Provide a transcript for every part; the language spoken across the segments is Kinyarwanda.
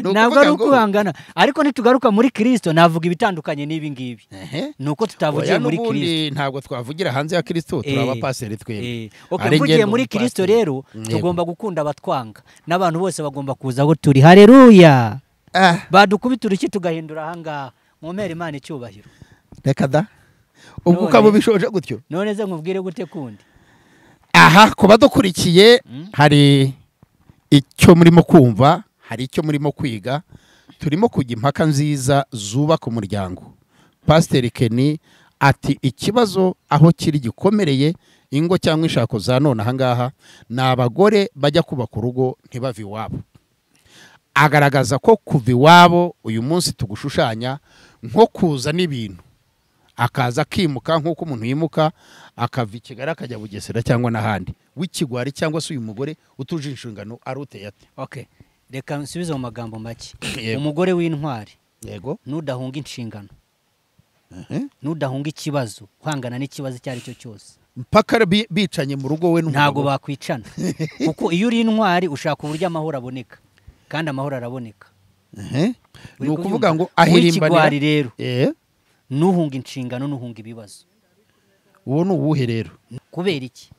Ntabwo ari ukuhangana, ariko nitugaruka muri Kristo navuga ibitandukanye n'ibi ngibi. Nuko tutavugiye muri Kristo, ntabwo twavugira hanze ya Kristo, turaba paseri twebwe. Okay, mvugiye muri Kristo rero tugomba gukunda abatwanga n'abantu bose bagomba kuza aho turi. Haleluya. Badukubita uruki tugahindura ahangaha, mumpere Imana icyubahiro. Reka da, ubwo ukaba ubishoje gutyo. None ze nkubwire gute kundi? Aha ku badukurikiye hari icyo murimo kumva, hari icyo murimo kwiga, turimo kujya impaka nziza zubaka umuryango. Pasiteri Kenny ati ikibazo aho kiri gikomereye ingo cyangwa inshako za none ahangaha ni abagore bajya kubaka urugo ntibave iwabo. Agaragaza ko kuva iwabo uyu munsi tugushushanya nko kuza n'ibintu, akaza akimuka nk'uko umuntu yimuka akava i Kigali akajya Bugesera cyangwa n'ahandi, w'ikigwari cyangwa se uyu mugore utuje inshingano aruteye ate? Okay, reka nsubize mu magambo make. Umugore w'intwari, yego, nudahunga inshingano, nudahunga ikibazo, uhangana n'ikibazo icyo ari cyo cyose, mpaka bicanye mu rugo we n'umugabo ntago bakwicana. Kuko iyo uri intwari ushaka uburyo amahoro aboneka, kandi amahoro araboneka. Ni ukuvuga ngo ahirimbanira rero nuhunga inshingano, nuhunga ibibazo. Uwo ni uwuhe rero? Kubera iki?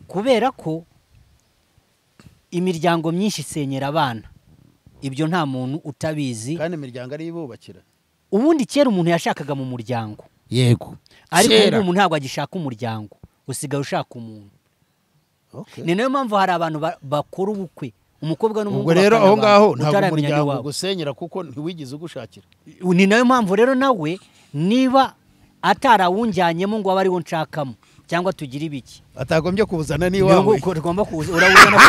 Kubera ko imiryango myinshi isenyera abana, ibyo nta muntu utabizi, kandi imiryango ari ibubakira. Ubundi kera umuntu yashakaga mu muryango, yego, ariko ubu umuntu ntabwo agishaka umuryango, usigaye ushaka umuntu. Ni nayo mpamvu hari abantu bakora ubukwe, umukobwa n'umuhungu. Ubwo rero aho ngaho ntabwo umuryango ugusenyera kuko ntiwigeze ugushakira. Ni nayo mpamvu rero nawe niba atarawunjyanyemo ngo abe ariwo nshakamo cyangwa tugire ibiki, atagombye kuzana n'iwawe, ugomba kuza urawuzana.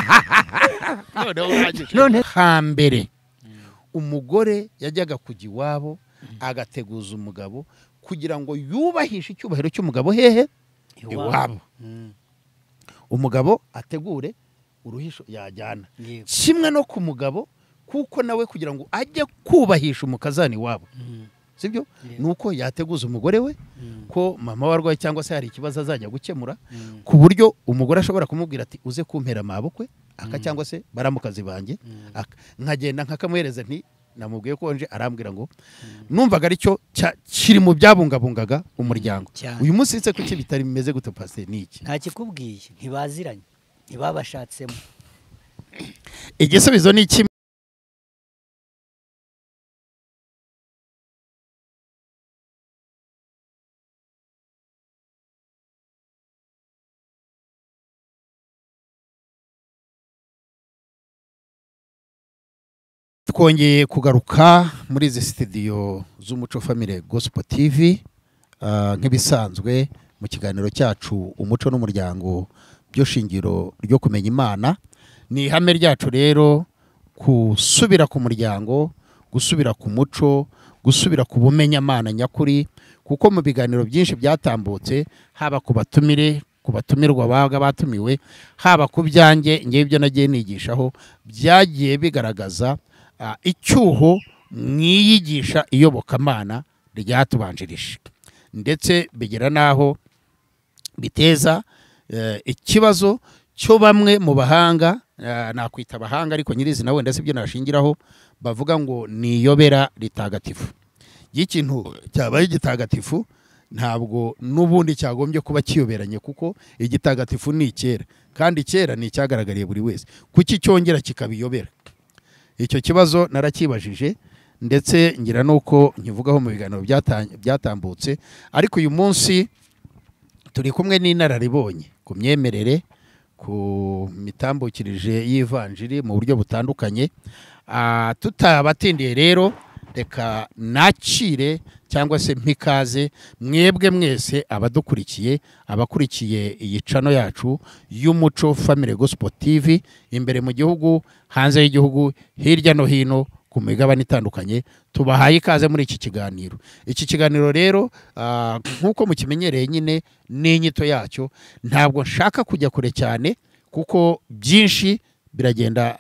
None hambere umugore yajyaga kujya iwabo agateguza umugabo kugira ngo yubahishe icyubahiro cy'umugabo hehe? Iwabo. Umugabo ategure uruhisho yajyana, kimwe no ku mugabo, kuko nawe kugira ngo ajye kubahisha umukazani wabo, sibyo? Nuko yateguza umugore we ko mama warwaye cyangwa se hari ikibazo azajya gukemura, ku buryo umugore ashobora kumubwira ati uze kumpera amabukwe aka cyangwa se baramukazi banjye, nkagenda nkakamuhereza nti namubwiye ko nje, arambwira ngo numvaga aricyo kiri mu byabungabungaga umuryango. Uyu munsi se kuki bitari bimeze gute pastor? Ni iki? Nta kikubwiye, ntibaziranye, ntibabashatsemo. Igisubizo ni iki? Twongeye kugaruka muri izi studio z'Umuco Family Gospel TV nk'ibisanzwe mu kiganiro cyacu Umuco n'Umuryango byo shingiro ryo kumenya Imana. Ni ihame ryacu rero gusubira ku muryango, gusubira ku muco, gusubira ku bumenyamana nyakuri, kuko mu biganiro byinshi byatambutse haba ku batumire, ku batumirwa baga batumiwe, haba ku byanjye ngiye ibyo nagiye nigishaho byagiye bigaragaza icyuho mwiyigisha iyobokamana ryatubanjirije, ndetse bigera naho biteza ikibazo cyo bamwe mu bahanga, nakwita abahanga ariko nyirizina wenda sibyo nashingiraho, bavuga ngo niyobera ritagatifu. Ikintu cyabaye igitagatifu ntabwo nubundi cyagombye kuba kiyoberanye, kuko igitagatifu ni icyera, kandi icyera ni icyagaragariye buri wese. Kuki cyongera kikabiyobera? Icyo kibazo narakibajije ndetse ngira nuko nkivugaho mu biganiro byatambutse, ariko uyu munsi turi kumwe n'inararibonye ku myemerere, ku mitambukirije y'ivanjiri mu buryo butandukanye. Tutabatindiye rero, reka nakire cyangwa se mpikaze mwebwe mwese abadukurikiye, abakurikiye iyi channel yacu y'Umuco Family Gospel TV, imbere mu gihugu, hanze y'igihugu, hirya no hino ku migabane itandukanye, tubahaye ikaze muri iki kiganiro. Iki kiganiro rero nkuko mukimenyereye nyine n'inyito yacyo, ntabwo nshaka kujya kure cyane kuko byinshi biragenda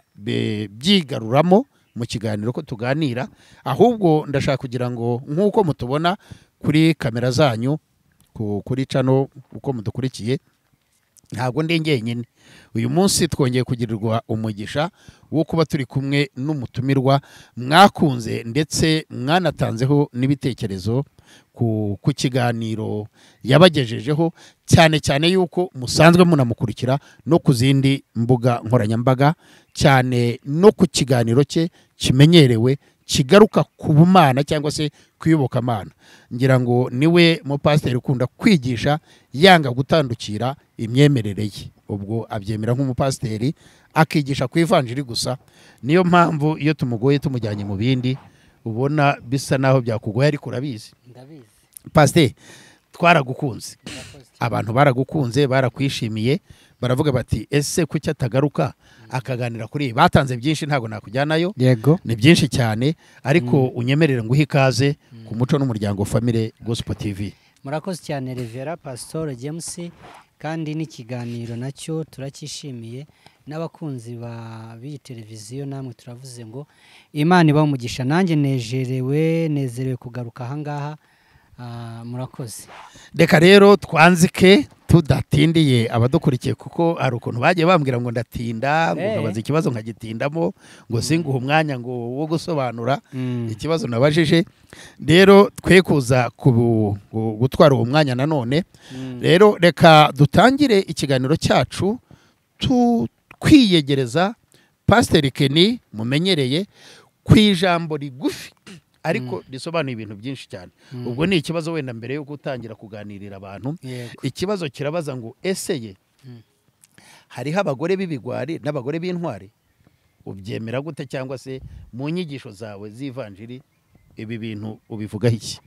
byigaruramo mu kiganiro ko tuganira, ahubwo ndashaka kugira ngo nkuko mutubona kuri kamera zanyu, kuri channel uko mudukurikiye, Ntabwo ndi njyenyine uyu munsi, twongeye kugirirwa umugisha wo kuba turi kumwe n'umutumirwa mwakunze ndetse mwanatanzeho n'ibitekerezo ku kiganiro yabagejejeho, cyane cyane yuko musanzwe munamukurikira no ku zindi mbuga nkoranyambaga, cyane no ku kiganiro cye kimenyerewe kigaruka ku bumana cyangwa se kuyobokamana. Ngira ngo niwe mupasiteri ukunda kwigisha yanga gutandukira imyemerere ye, ubwo abyemera nk'umupasiteri akigisha ku ivanjiri gusa. Niyo mpamvu iyo tumugoye tumujyanye mu bindi ubona bisa naho byakugoye, ariko urabizi. Ndabizi. Pasiteri, twaragukunze, abantu baragukunze, barakwishimiye, baravuga bati ese kuki atagaruka akaganira kuri ibi? Batanze byinshi, ntabwo nakujyanayo. Yego, ni byinshi cyane, ariko unyemerere nguhe ikaze ku Muco n'Umuryango Family Gospel TV. Murakoze cyane Revera Pastor James, kandi n'ikiganiro nacyo turacyishimiye, n'abakunzi ba b'iyi televiziyo namwe turavuze ngo Imana ibahe umugisha. Nanjye nezerewe kugaruka ahangaha. Murakoze. Reka rero twanzike tudatindiye abadukurikiye, kuko hari ukuntu bagiye bambwira ngo ndatinda, ngo nkabaza ikibazo nkagitindamo, ngo singuhe umwanya ngo wo gusobanura ikibazo nabajije. Rero twe kuza gutwara uwo mwanya nanone. Rero reka dutangire ikiganiro cyacu twiyegereza Pasiteri Kenny mumenyereye ku ijambo rigufi ariko risobanuye ibintu byinshi cyane. Ubwo ni ikibazo wenda mbere yo gutangira kuganirira abantu. Ikibazo kirabaza ngo ese ye hariho abagore b'ibigwari n'abagore b'intwari? Ubyemera gute, cyangwa se mu nyigisho zawe z'ivanjiri ibi bintu ubivugaho iki?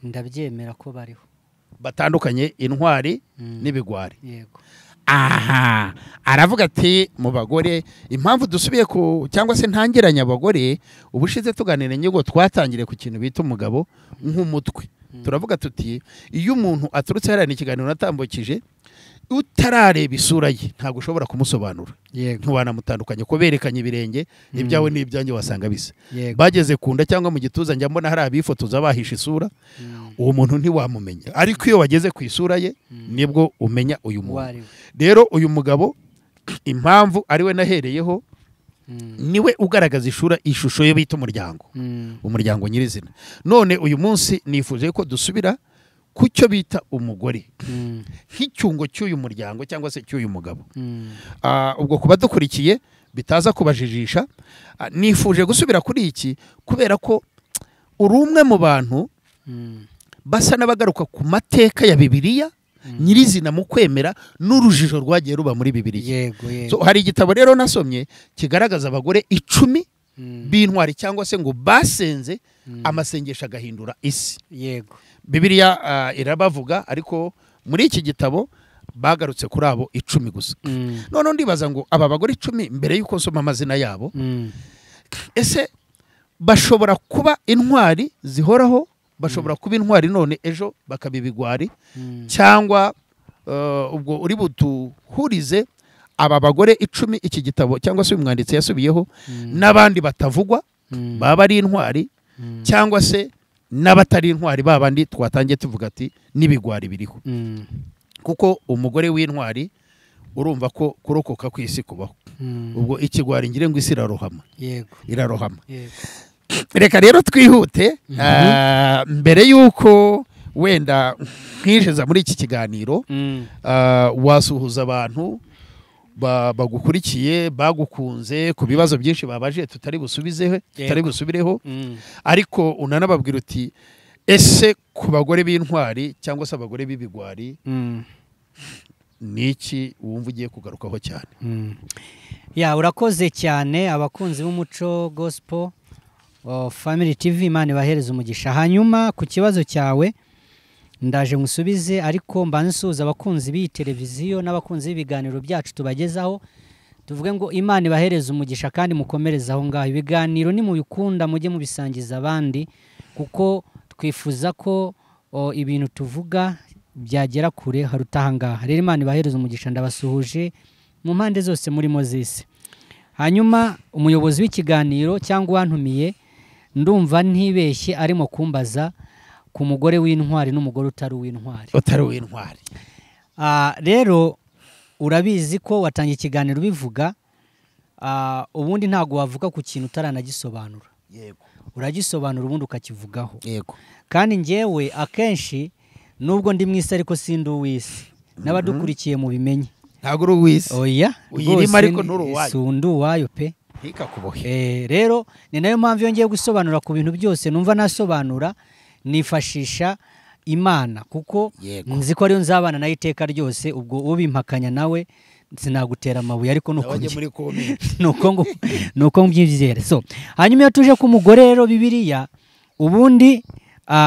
Ndabyemera ko bariho batandukanye, intwari n'ibigwari. Yego. Aha aravuga ati mu bagore, impamvu dusubiye ku cyangwa se ntangiranya abagore, ubushize tuganira inyigo twatangire ku kintu bita umugabo nk'umutwe. Turavuga tuti iyo umuntu aturutse hariya, ikiganiro natambukije, utarareba isura ye ntabwo ushobora kumusobanura. Yego. Ntiwanamutandukanye ko berekanye ibirenge, ibyawe n'ibyanjye wasanga bisa. Yego. Bageze ku nda cyangwa mu gituza, njya mbona hari abifotoza bahisha isura, uwo muntu ntiwamumenya, ariko iyo wageze ku isura ye nibwo umenya uyu muntu. Rero uyu mugabo impamvu ariwe nahereyeho, niwe ugaragaza ishusho ye bita umuryango, umuryango nyirizina. None uyu munsi nifuje ko dusubira ku cyo bita umugore nk'icyungo cy'uyu muryango cyangwa se cy'uyu mugabo. Ubwo kuba dukurikiye bitaza kubajijisha, nifuje gusubira kuri iki kubera ko uri umwe mu bantu basa n'abagaruka ku mateka ya Bibiliya nyirizina mu kwemera n'urujijo rwagiye ruba muri Bibiliya. Yego, yego. So, hari igitabo rero nasomye kigaragaza abagore 10 b'intwari cyangwa se ngo basenze amasengesho agahindura isi. Yego. Bibiliya irabavuga, ariko muri iki gitabo bagarutse kuri abo 10 gusa. None ndibaza ngo aba bagore 10 mbere yuko nsoma amazina yabo, ese bashobora kuba intwari zihoraho, bashobora kuba intwari none ejo bakaba ibigwari, cyangwa ubwo uri butuhurize aba bagore 10 iki gitabo cyangwa se umwanditsi yasubiyeho n'abandi batavugwa baba ari intwari, cyangwa se n'abatari intwari babandi twatangiye tuvuga ati n'ibigwari biriho. Kuko umugore w'intwari urumva ko kurokoka kw'isi kubaho. Ubwo ikigwari ngire ngo isi irarohama. Yego. Irarohama. Yego. Reka rero twihute, mbere yuko wenda nkinjiza muri iki kiganiro, wasuhuza abantu bagukurikiye, bagukunze ku bibazo byinshi babaje tutari busubizeho, tutari busubireho, ariko unanababwira uti ese ku bagore b'intwari cyangwa se abagore b'ibigwari niki wumva ugiye kugarukaho cyane? Ya, urakoze cyane abakunzi b'Umuco Gospel Family TV, Imana ibahereze umugisha. Hanyuma ku kibazo cyawe ndaje musubize, ariko mbanze nsuhuza abakunzi b'iyi televiziyo n'abakunzi b'ibiganiro byacu tubagezaho, tuvuge ngo Imana ibahereze umugisha kandi mukomereze aho ngaho. Ibiganiro nimubikunda mujye mubisangiza abandi, kuko twifuza ko ibintu tuvuga byagera kure haruta aha ngaha. Rero Imana ibahereze umugisha, ndabasuhuje mu mpande zose murimo zisi. Hanyuma umuyobozi w'ikiganiro cyangwa uwantumiye ndumva ntibeshye arimo kumbaza ku mugore w'intwari n'umugore utari uw'intwari. Utari uw'intwari. Rero Urabizi ko watangiye ikiganiro ubivuga, ubundi ntabwo wavuga ku kintu utaranagisobanura. Yego. Uragisobanura ubundi ukakivugaho. Yego. Kandi njyewe akenshi nubwo ndi mwisi ariko sindi uw'isi, n'abadukurikiye mu bimenye. Ntabwo uri uw'isi. Oya, uyirimo ariko nturi uwayo. Sindi uwayo pe. Ntikakubohe. Rero ni nayo mpamvu iyo ngiye gusobanura ku bintu byose numva nasobanura nifashisha Imana, kuko nzi ko ariyo nzabana nayo iteka ryose. Ubwo ubimpakanya nawe sinagutera amabuye, ariko nuko mbyizere. So hanyuma iyo tuje ku mugore rero, Bibiliya ubundi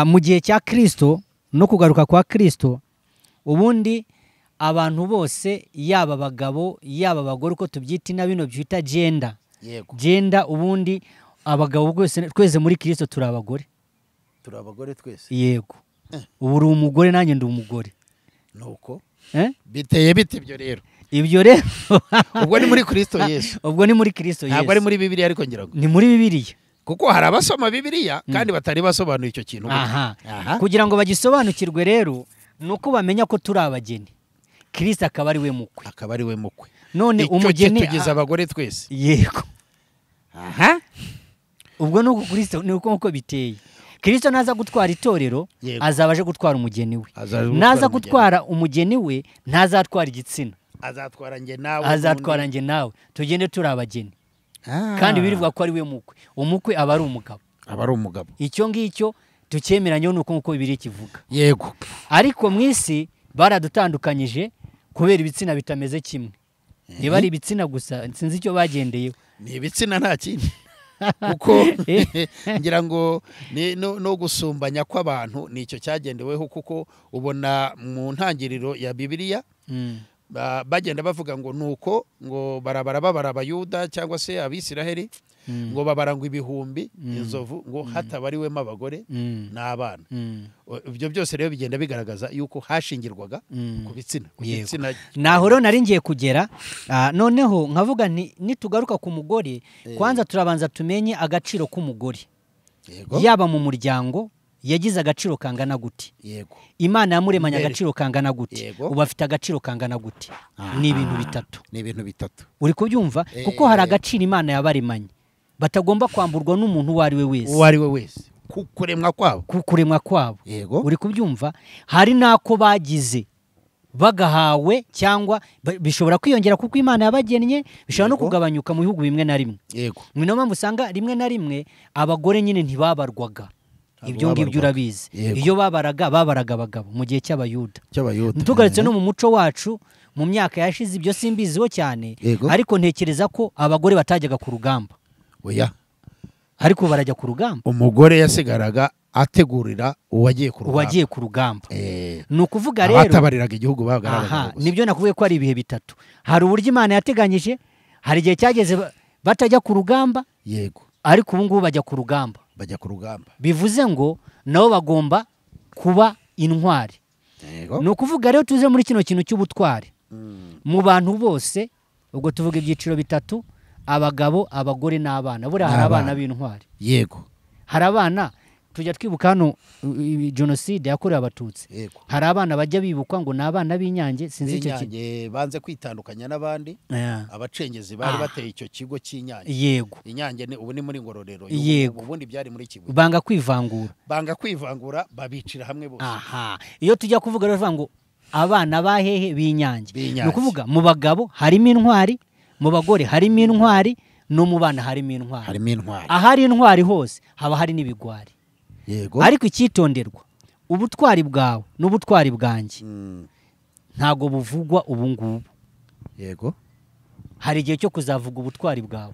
mu gihe cya Kristo no kugaruka kwa Kristo, ubundi abantu bose yaba abagabo yaba abagore, uko tubyita na bino byita gender. Yego. Gender ubundi abagabo twese muri Kristo turi abagore. Turi abagore twese. Yego. Ubu uri umugore nanjye ndi umugore. Nuko biteye bite ibyo rero? Ibyo rero ubwo ni muri Kristo Yesu. Ubwo ni muri Kristo Yesu. Ntabwo ari muri Bibiliya, ariko ngira ngo ni muri Bibiliya, kuko hari abasoma Bibiliya kandi batari basobanuye icyo kintu. Aha. Kugira ngo bagisobanukirwe rero nuko bamenya ko turi abageni, Kristo akaba ari we mukwe. Akaba ari we mukwe. None umugeni tugeze abagore twese. Yego. Aha. Ubwo nuko Kristo ni uko biteye. Kristo naza gutwara itorero, azaba aje gutwara umugeni we. Naza gutwara umugeni we, ntazatwara igitsina. Azatwara nge nawe. Azatwara nge nawe. Tugende turi abageni. Kandi birivuga ko ari we mukwe. Umukwe aba ari umugabo. Aba ari umugabo. Icyo ngicyo tucyemeranye nuko nkuko Bibiliya kivuga. Yego. Ariko mu isi baradutandukanyije kubera ibitsina bitameze kimwe. Niba ari ibitsina gusa sinzi icyo bagendeyeho. Ni ibitsina nta kindi. Kuko ngira ngo no gusumbanya kw'abantu nicyo cyagendeweho, kuko ubona mu ntangiriro ya Bibiliya bagenda bavuga ngo nuko ngo barabara babara abayuda cyangwa se abisiraheli, ngo babara ngo ibihumbi inzovu, ngo hatabariwemo abagore n'abana. Ibyo byose rero bigenda bigaragaza yuko hashingirwaga ku bitsina, ku gitsina. Naho rero nari ngiye kugera, noneho nkavuga nti nitugaruka ku mugore, kwanza turabanza tumenye agaciro k'umugore. Yaba mu muryango yagize agaciro kangana gute? Yego. Imana yamuremanye agaciro kangana gute? Ubu afite agaciro kangana gute? Ni ibintu bitatu. Ni ibintu bitatu. Uri kubyumva? Kuko hari agaciro Imana yabaremanye batagomba kwamburwa n'umuntu uwo ari we wese. Uwo ari we wese. Kukuremwa kwabo. Kukuremwa kwabo. Yego. Uri kubyumva? Hari nako bagize bagahawe cyangwa bishobora kwiyongera kuko Imana yabagennye, bishobora no kugabanyuka mu bihugu bimwe na rimwe. Yego. Ni no mpamvu usanga rimwe na rimwe abagore nyine ntibabarwaga. Ibyo ngibyo urabizi. Iyo babaraga babaraga abagabo mu gihe cy'abayuda. Tugarutse no mu muco wacu mu myaka yashize ibyo simbiziho cyane, ariko ntekereza ko abagore batajyaga ku rugamba. Oya. Ariko barajya ku rugamba. Umugore yasigaraga ategurira uwagiye ku rugamba. Uwagiye ku rugamba. Ni ukuvuga rero abatabariraga igihugu bagaragaza. Nibyo nakuvuye ko ari ibihe bitatu. Hari uburyo Imana yateganyije, hari igihe cyageze batajya ku rugamba. Yego. Ariko ubu ngubu bajya ku rugamba. Bajya ku rugamba. Bivuze ngo nabo bagomba kuba intwari. Yego. Ni ukuvuga rero tuze muri kino kintu cy'ubutwari. Mu bantu bose, ubwo tuvuga ibyiciro bitatu, abagabo, abagore n'abana. Buriya hari abana b'intwari. Yego. Hari abana tujya twibuka hano genocide yakorewe abatutsi. Hari abana bajya bibukwa ngo ni abana b'inyange, sinzi icyo kintu. Banze kwitandukanya n'abandi, abacengezi bari bateye icyo kigo cy'inyange. Yego. Inyange ni ubu ni muri Ngororero. Ubundi byari muri Kibuye. Banga kwivangura. Banga kwivangura babicira hamwe bose. Aha. Iyo tujya kuvuga rero bavuga ngo abana bahehe b'inyange. Ni ukuvuga mu bagabo harimo intwari, mu bagore harimo intwari, no mu bana harimo intwari. Harimo intwari. Ahari intwari hose haba hari n'ibigwari. Yego. Ariko icyitonderwa, ubutwari bwawe n'ubutwari bwanjye ntago buvugwa ubu ngubu. Yego. Hari igihe cyo kuzavuga ubutwari bwawe.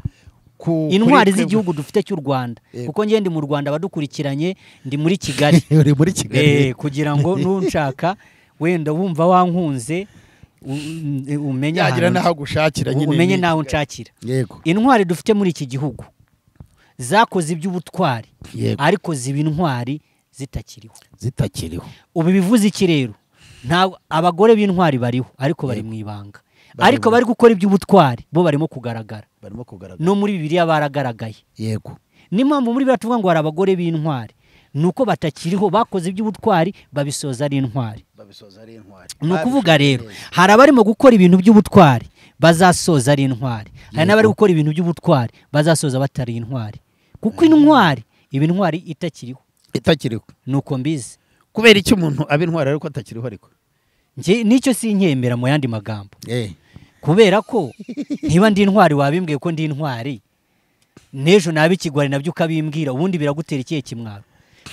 Intwari z'igihugu dufite cy'u Rwanda, kuko ngiye ndi mu Rwanda abadukurikiranye ndi muri Kigali. Uri muri Kigali. Kugira ngo nunshaka wenda wumva wankunze umenye yagira naho gushakira nyine, umenye naho nshakira. Yego. Intwari dufite muri iki gihugu zakoze iby'ubutwari, ariko ziba intwari zitakiriho. Zitakiriho. Ubu bivuze iki rero? Nta abagore b'intwari bariho, ariko bari mu ibanga. Ariko bari gukora iby'ubutwari, bo barimo kugaragara. Barimo kugaragara. No muri Bibiliya baragaragaye. Yego. Ni mpamvu muri Bibiliya tuvuga ngo hari abagore b'intwari. Nuko batakiriho bakoze iby'ubutwari babisoza ari intwari. Ni ukuvuga rero hari abarimo gukora ibintu by'ubutwari bazasoza ari intwari, hari n'abari gukora ibintu by'ubutwari bazasoza batari intwari, kuko intwari iba intwari itakiriho. Nuko mbizi. Kubera iki umuntu aba intwari ariko atakiriho? Ariko njye nicyo sinkemera mu yandi magambo. Kubera ko niba ndi intwari wabimbwiye ko ndi intwari, n'ejo nabi ikigwari nabyo ukabimbwira, ubundi biragutera ikihe kimwaro?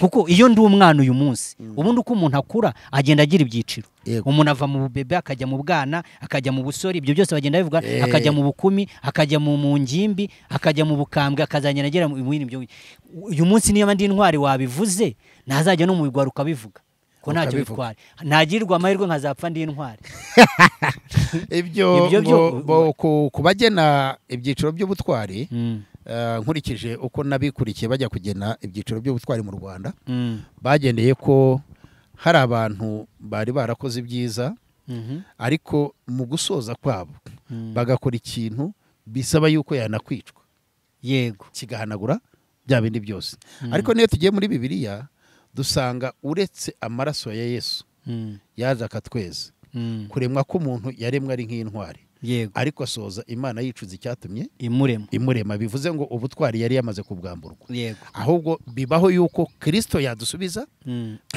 Kuko iyo ndi umwana uyu munsi, ubundi uko umuntu akura agenda agira ibyiciro. Umuntu ava mu bubebe akajya mu bwana, akajya mu busore, ibyo byose bagenda bivuga, akajya mu bukumi, akajya mu ngimbi, akajya mu bukambwe, akazagenda agera mu bindi byo. Uyu munsi niba ndi intwari wabivuze, ntazajya no mu bigwari ukabivuga ko ntacyo bitwara. Nagirwa amahirwe nkazapfa ndi intwari. Ibyo kubagena ibyiciro by'ubutwari, nkurikije uko nabikurikiye bajya kugena ibyiciro by'ubutwari mu Rwanda, bagendeye ko hari abantu bari barakoze ibyiza, ariko mu gusoza kwabo bagakora ikintu bisaba yuko yanakwicwa, yego, kigahanagura bya bindi byose. Ariko niyo tugiye muri Bibiliya dusanga uretse amaraso ya Yesu yaje akatweza, kuremwa k'umuntu yaremwe ari nk'intwari, ariko asoza Imana yicuza icyatumye imurema, bivuze ngo ubutwari yari yamaze kubwamburwa. Ahubwo bibaho yuko Kristo yadusubiza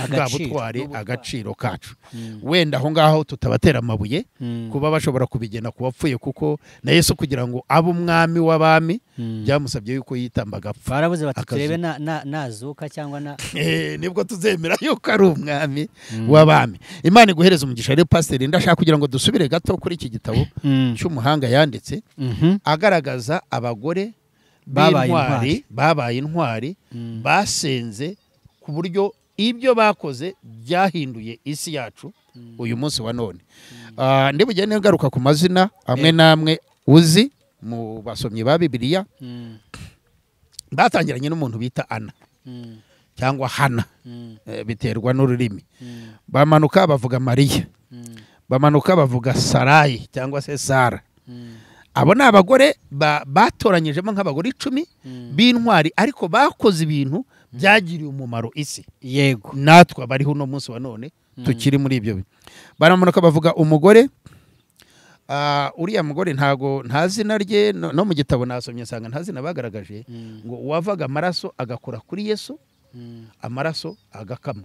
bwa butwari, agaciro kacu. Wenda aho ngaho tutabatera amabuye kuba bashobora kubigena kubapfuye, kuko na Yesu kugira ngo abe umwami w'abami byamusabye yuko yitamba agapfa. Barabuze bati turebe nazuka cyangwa na nibwo tuzemera yuko ari umwami w'abami. Imana iguhereza umugisha. Rero pasiteri, ndashaka kugira ngo dusubire gato kuri iki gitabo cy'umuhanga yanditse, agaragaza abagore b'intwari babaye intwari, basenze ku buryo ibyo bakoze byahinduye isi yacu uyu munsi wa none. Ndibugende ngaruka ku mazina amwe namwe uzi mu basomyi ba Bibiliya. Batangiranye n'umuntu bita Ana cyangwa Hana, biterwa n'ururimi. Bamanuka bavuga Mariya, bamanuka bavuga Sarayi cyangwa se Sara. Abo ni abagore batoranyijemo nk'abagore 10 b'intwari, ariko bakoze ibintu byagiriye umumaro isi. Yego, natwe abariho uno munsi wa none tukiri muri ibyo. Baramanuka bavuga umugore, uriya mugore ntago nta zina rye no mu gitabo nasomye nsanga nta zina bagaragaje, ngo uwavaga amaraso agakora kuri Yesu, amaraso agakama.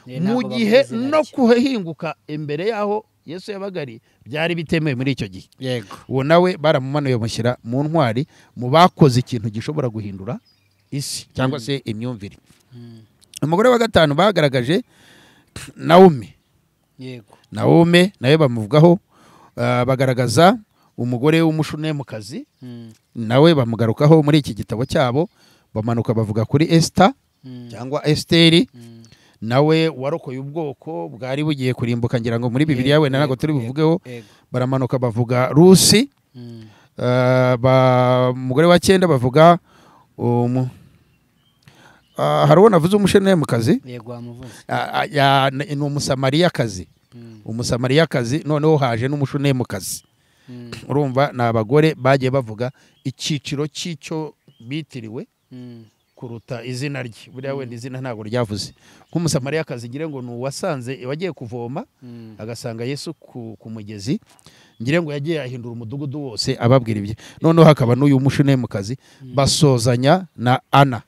Mu gihe no kuhinguka imbere yaho Yesu yabagari byari bitemewe muri icyo gihe. Yego, uwo nawe baramumanuye mushyira mu ntwari, mu bakoze ikintu gishobora guhindura isi cyangwa se imyumvire. Umugore wa gatanu bagaragaje Naomi. Yego, Naomi nawe bamuvugaho, bagaragaza umugore w'umushunemukazi, nawe bamugarukaho muri iki gitabo cyabo. Bamanuka bavuga kuri Esther cyangwa Esteri, nawe warokoye ubwoko bwari bugiye kurimbuka, ngira ngo muri Bibiliya we ntabwo turi buvugeho. Baramanuka bavuga Rusi, umugore wa 9 bavuga hari uwo navuze umushenemukazi, ni umusamariyakazi. Umusamariyakazi, noneho haje n'umushunemukazi. Urumva ni abagore bagiye bavuga icyiciro cy'icyo bitiriwe kuruta izina rye. Buriya wenda izina ntabwo ryavuze. Nk'umusamariyakazi ngire ngo ni uwasanze wagiye kuvoma agasanga Yesu ku mugezi, ngire ngo yagiye ahindura umudugudu wose ababwira ibye. Noneho hakaba n'uyu mushunemukazi, basozanya na Ana.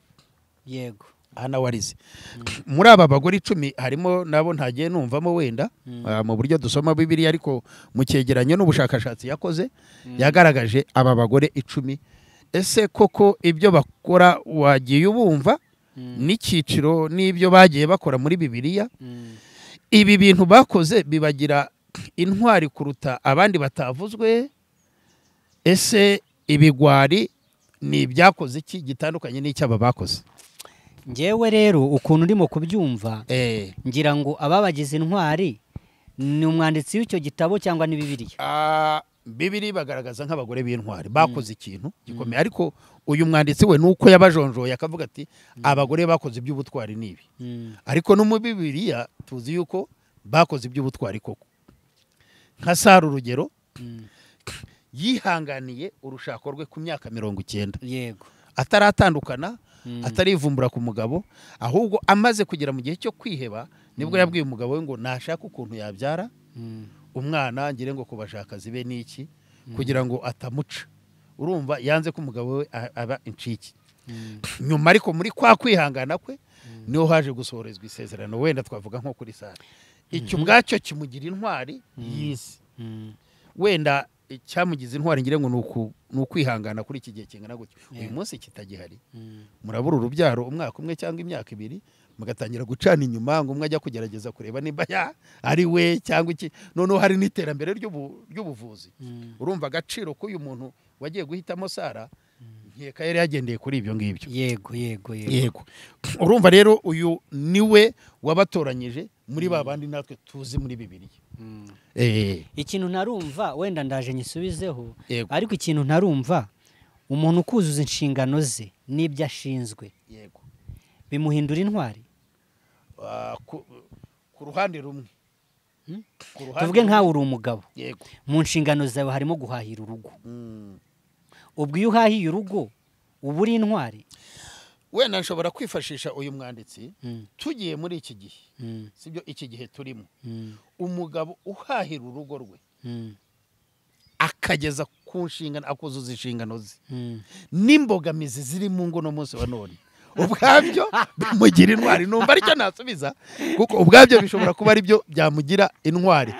Yego, Ana warize. Muri aba bagore 10 harimo nabo ntagiye numvamo wenda mu buryo dusoma Bibiliya, ariko mu cyegeranyo n'ubushakashatsi yakoze yagaragaje aba bagore 10. Ese koko ibyo bakora wagiye ubumva n'icyiciro n'ibyo bagiye bakora muri Bibiliya? Ibi bintu bakoze bibagira intwari kuruta abandi batavuzwe? Ese ibigwari ni ibyakoze iki gitandukanye n'icyaba bakoze? Njyewe rero ukuntu urimo kubyumva, ngira ngo ababagize intwari ni umwanditsi w'icyo gitabo cyangwa ni Bibiliya? Bibiri bagaragaza nk'abagore b'intwari bakoze ikintu gikomeye, ariko uyu mwanditsi we nuko yabajonjoye akavuga ati abagore bakoze iby'ubutwari nibi. Ariko no mu Bibiliya tuzi yuko bakoze iby'ubutwari koko. Nka Sara urugero, yihanganiye urushako rwe ku myaka 90. Yego, ataratandukana. Atarivumbura ku mugabo, ahubwo amaze kugera mu gihe cyo kwiheba nibwo yabwiye umugabo we ngo nashaka ukuntu yabyara umwana, ngire ngo kubashakazi be niki kugira ngo atamuca. Urumva yanze ko umugabo we aba incike. Nyuma ariko muri kwa kwihangana kwe niho haje gusohorezwa isezerano, wenda twavuga nko kuri Sara. Icyo ubwacyo kimugira intwari y'isi. Wenda icyamugize intwari ngire ngo ni ukwihangana kuri iki gihe kingana gutyo. Uyu munsi kitagihari, murabura urubyaro umwaka umwe cyangwa imyaka ibiri, mugatangira gucana inyuma ngo umwe ajya kugerageza kureba nimba ari we cyangwa iki. Noneho hari n'iterambere ry'ubuvuzi. Urumva agaciro k'uyu muntu wagiye guhitamo Sara, nkeka yari yagendeye kuri ibyo ngibyo. Yego yego yego. Urumva rero uyu niwe wabatoranyije muri ba bandi natwe tuzi muri Bibiliya. Ikintu ntarumva wenda ndaje nyisubizeho, ariko ikintu ntarumva, umuntu ukuzuza inshingano ze n'ibyo ashinzwe, yego, bimuhindura intwari. Ku ruhande rumwe, tuvuge nkawe uri umugabo, yego, mu nshingano zawe harimo guhahira urugo. Ubwo iyo uhahiye urugo uba uri intwari. Wenda nshobora kwifashisha uyu mwanditsi, tugiye muri iki gihe, sibyo, iki gihe turimo, umugabo uhahira urugo rwe akageza ku nshingano, akuzuza inshingano ze n'imbogamizi ziri mu ngo no munsi wa none, ubwabyo bimugira intwari. Numva aricyo nasubiza, kuko ubwabyo bishobora kuba ari byo byamugira intwari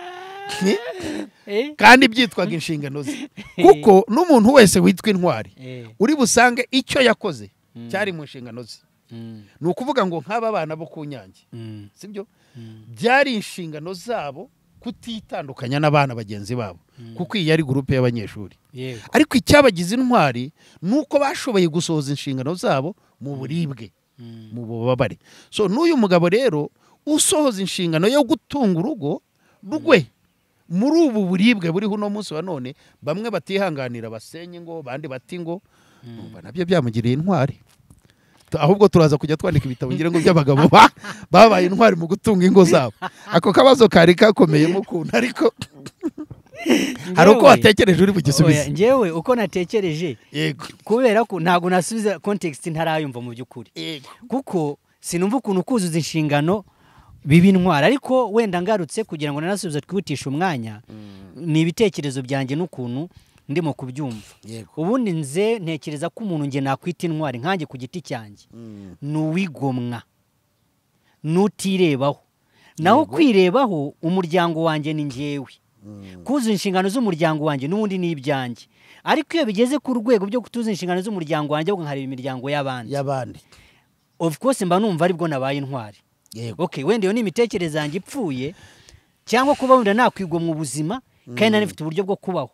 kandi byitwaga inshingano ze. Kuko n'umuntu wese witwa intwari uri busange icyo yakoze cyari mu nshingano ze. Ni ukuvuga ngo nk'aba bana bo ku Nyange, sibyo, byari inshingano zabo kutitandukanya n'abana bagenzi babo, kuko iyi yari groupe y'abanyeshuri. Ariko icyabagize intwari nuko bashoboye gusohoza inshingano zabo mu buribwe, mu bubabare. So n'uyu mugabo rero usohoza inshingano yo gutunga urugo rwe muri ubu buribwe buriho uno munsi wa none, bamwe batihanganira basenye ngo, bandi bati ngo, nabyo byamugiriye intwari. Ahubwo turaza kujya twandika ibitabo ngira ngo by'abagabo babaye intwari mu gutunga ingo zabo. Ako kabazo kari kakomeye mukunda, ariko hari uko watekereje uri bugisubize. Njyewe uko natekereje, yego, kubera ko ntago nasubiza context ntarayumva mu by'ukuri, kuko sinumva ukuntu kuzuza inshingano biba intwari. Ariko wenda ngarutse kugira ngo nanasubize twihutishe umwanya, ni ibitekerezo byanjye n'ukuntu ndimo kubyumva. Ubundi nze ntekereza ko umuntu nge nakwita intwari nkanjye ku giti cyanjye nuwigomwa, nutirebaho. Naho kwirebaho umuryango wanjye ni njyewe, kuzuza inshingano z'umuryango wanjye n'ubundi ni ibyanjye. Ariko iyo bigeze ku rwego byo kutuza inshingano z'umuryango wanjye ahubwo nkareba imiryango y'abandi, of course mba numva aribwo nabaye intwari. Okay, wenda iyo ni imitekerereze yanjye ipfuye, cyangwa kuba wenda nakwigomwa ubuzima kandi nari mfite uburyo bwo kubaho,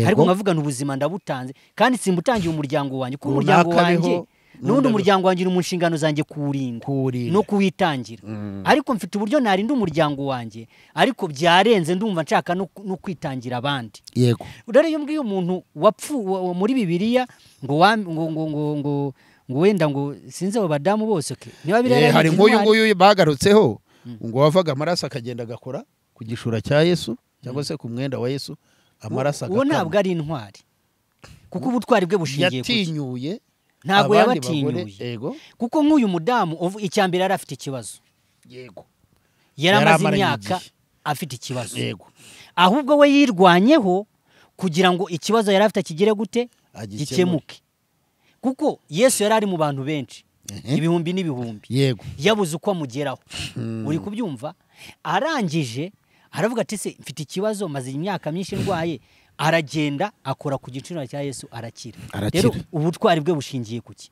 ariko nkavuga n'ubuzima ndabutanze kandi simbutangiye umuryango wanjye, kuko umuryango wanjye n'undi umuryango wanjye uri mu nshingano zanjye kuwurinda no kuwitangira. Ariko mfite uburyo narinda umuryango wanjye, ariko byarenze ndumva nshaka no kwitangira abandi. Yego. Rero iyo mbwiye umuntu wapfu muri Bibiliya ngo ngo ngo ngo ngo ngo wenda ngo sinze abo badamu bose, okay, niba birera hari nk'uyu nguyu bagarutseho ngo wavaga amaraso akagenda agakora ku gishura cya Yesu cyangwa se ku mwenda wa Yesu, amaraso agakama. Uwo ntabwo ari intwari, kuko ubutwari bwe bushingiye ku yatinyuye, ntabwo yabatinyuye. Kuko nk'uyu mudamu icyambere yari afite ikibazo, yego, yari amaze imyaka afite ikibazo, yego, ahubwo we yirwanyeho kugira ngo ikibazo yari afite kigere gute, gikemuke. Kuko Yesu yari ari mu bantu benshi, ibihumbi n'ibihumbi, yego, yabuze uko amugeraho. Uri kubyumva? Arangije aravuga ati se mfite ikibazo maze imyaka myinshi ndwaye, aragenda akora ku giciro cya Yesu arakira. Rero ubutwari bwe bushingiye kuki?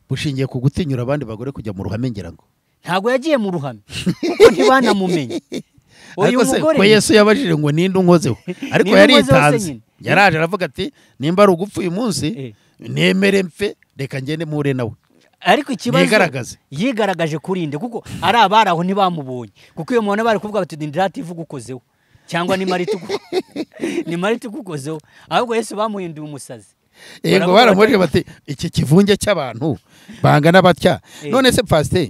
Bushingiye ku gutinyura abandi bagore kujya mu ruhame, ngira ngo ntago yagiye mu ruhame kuko ntibanamumenye. Uyu mugore ko Yesu yabajije ngo ninde unkozeho, ariko yaritanze, yaraje aravuga ati nimba ari ugupfa uyu munsi nemere mfe, reka ngende mpure nawe. Ariko ikibazo yigaragaje kurinde, kuko ari abari aho ntibamubonye. Kuko iyo mubona bari kuvuga bati ndirati ivuga ukozeho cyangwa ni marita ugukozeho, ahubwo Yesu bamuhinduye umusazi. Yego, baramubwiye bati iki kivunge cy'abantu bangana batya. None se pastor,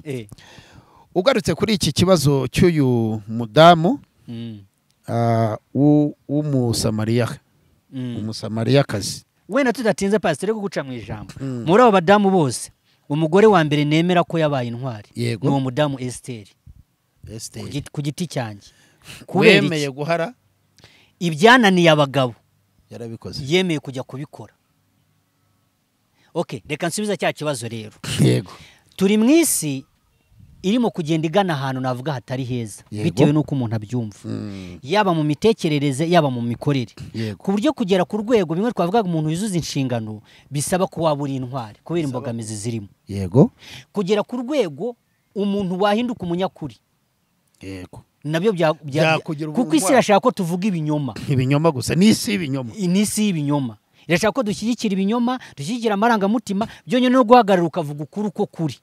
ugarutse kuri iki kibazo cy'uyu mudamu w'umusamariyakazi, Wenda tudatinze pasiteri kuguca mu ijambo, muri abo badamu bose umugore wa mbere nemera ko yabaye intwari ni uwo mudamu Esiteri. Ku giti cyanjye wemeye guhara ibyananiye abagabo yarabikoze, yemeye kujya kubikora. Okay, reka nsubiza cya kibazo rero. Yego, turi mu isi irimo kugenda igana ahantu navuga hatari heza bitewe n'uko umuntu abyumva, yaba mu mitekerereze yaba mu mikorere, ku buryo kugera ku rwego bimwe twavugaga umuntu yuzuza inshingano bisaba ko waba uri intwari kubera imbogamizi zirimo. Yego, kugera ku rwego umuntu wahinduka umunyakuri. Yego, nabyo kuko isi irashaka ko tuvuga ibinyoma, ibinyoma gusa, n'isi y'ibinyoma, n'isi y'ibinyoma irashaka ko dushyigikira ibinyoma, dushyigikira amarangamutima, byonyine no guhagarara ukavuga ukuri uko kuri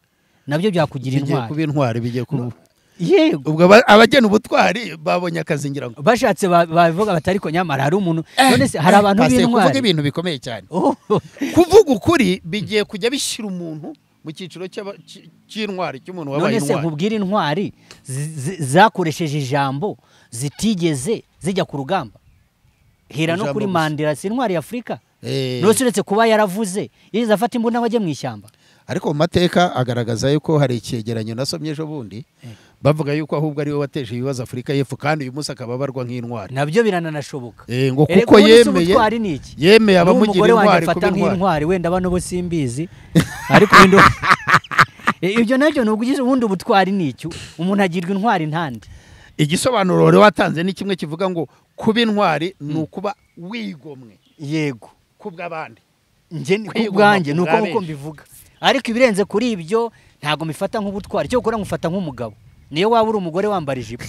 nabyo byakugira intwari. Kuba intwari bigiye kuba. Yego, ubwo abagena ubutwari babonye akazi ngira ngo bashatse bavuga batari ko nyamara hari umuntu. None se hari abantu b'intwari kuvuga ibintu bikomeye cyane. Kuvuga ukuri bigiye kujya bishyira umuntu mu cyiciro cy'intwari cy'umuntu wabaye intwari. None se nkubwira intwari zakoresheje ijambo zitigeze zijya ku rugamba. Hera no kuri Mandela, si intwari ya Afurika? None uretse kuba yaravuze yigeze afata imbunda ngo ajye mu ishyamba. Ariko mu mateka agaragaza yuko hari icyegeranyo nasomye ejo bundi bavuga yuko ahubwo ari we wateje ibibazo Afurika y'Epfo, kandi uyu munsi akaba abarwa nk'intwari. Nabyo birananashoboka. Ngo kuko yemeye abamugira intwari kuba intwari, wenda bano bo simbizi, ariko ibyo nabyo ni ubugize ubundi ubutwari ni icyo umuntu agirwa intwari ntandi. Igisobanuro wari watanze ni kimwe kivuga ngo kuba intwari ni ukuba wigomwe. Yego, kubw'abandi. Nje kubwanjye ni uko mbivuga, ariko ibirenze kuri ibyo ntago mifata nk'ubutwari. Cyo gukora ngufata nk'umugabo. Niyo waba uri umugore wambara ijipo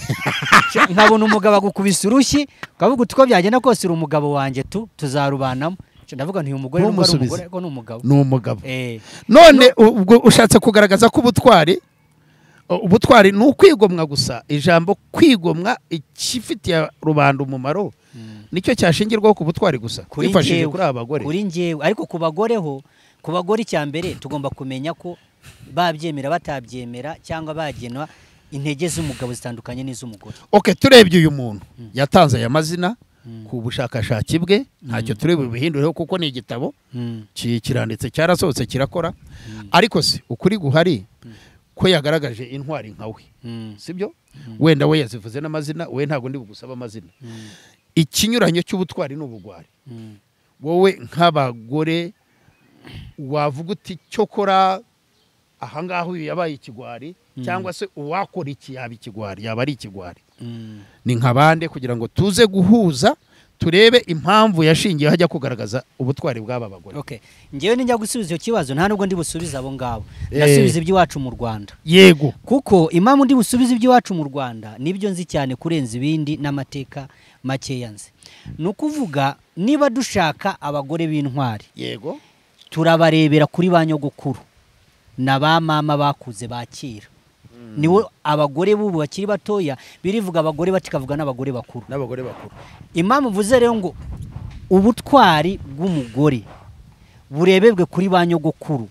nkabona umugabo agukubise urushyi ukavuga uti ko byagenda kose uri umugabo wanjye tuzarubanamo. Ndavuga nti uyu mugore nubwo ari umugore ariko ni umugabo. Ni umugabo. None ubwo ushatse kugaragaza ko ubutwari ni ukwigomwa gusa. Ijambo kwigomwa ikifitiye rubanda umumaro nicyo cyashingirwaho ku butwari gusa, kwifashishije kuri aba bagore. Kuri njyewe, ariko ku bagore ho, ku bagore icya mbere tugomba kumenya ko babyemera batabyemera cyangwa bagenwa intege z'umugabo zitandukanye n'iz'umugore. Okay, turebye uyu muntu yatanze aya mazina ku bushakashatsi bwe, ntacyo turi bubihindureho kuko ni igitabo kiranditse cyarasohotse kirakora. Ariko se ukuri guhari ko yagaragaje intwari nkawe, sibyo? Wenda we yazivuze n'amazina, we ntago ndi bugusaba amazina. Ikinyuranyo cy'ubutwari n'ubugwari, wowe nk'abagore wavuga uti cyokora ahangaho uyu yabaye ikigwari, cyangwa se uwakora iki yaba ikigwari, yaba ari ikigwari, ni nk'abande, kugira ngo tuze guhuza turebe impamvu yashingiye hajya kugaragaza ubutwari bw'aba bagore. Okay, ngewe ninjya gusubiza icyo kibazo nta nubwo ndi busubiza abo ngabo, ndasubiza iby'iwacu mu Rwanda. Yego, kuko impamvu ndi busubiza iby'iwacu mu Rwanda nibyo nzi cyane kurenza ibindi n'amateka makeya nzi. Ni ukuvuga niba dushaka abagore b'intwari, yego, turabarebera kuri ba nyogokuru na ba mama bakuze bakira. Niwo abagore bubu bakiri batoya birivuga abagore batikavuga n'abagore bakuru. N'abagore bakuru. Impamvu mvuze rero ngo ubutwari bw'umugore burebebwe kuri ba nyogokuru,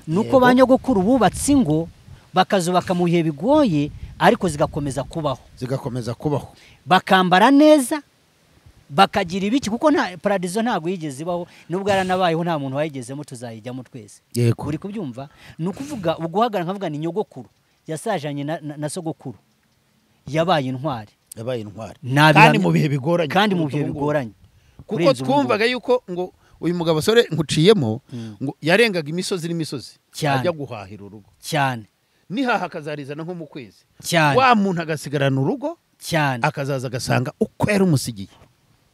nuko ba nyogokuru bubatse ingo bakazubaka mu bihe bigoye ariko zigakomeza kubaho. Zigakomeza kubaho. Bakambara neza, bakagira ibiki, kuko nta paradizo ntago yigeze ibaho, nubwo yaranabayeho nta muntu wayigezemo, tuzayijyamo twese. Uri kubyumva? Ni ukuvuga uguhagara nkavuga ni nyogokuru yasajanye na sogokuru yabaye intwari. Yabaye intwari kandi mu bihe bigoranye. Kandi mu bihe bigoranye, kuko twumvaga yuko ngo uyu mugabo sore nkuciyemo ngo yarengaga imisozi n'imisozi ajya guhahira urugo cyane, nihaha akazarizana nko mu kwezi cyane, wa muntu agasigarana urugo cyane, akazaza agasanga uko yari umusigiye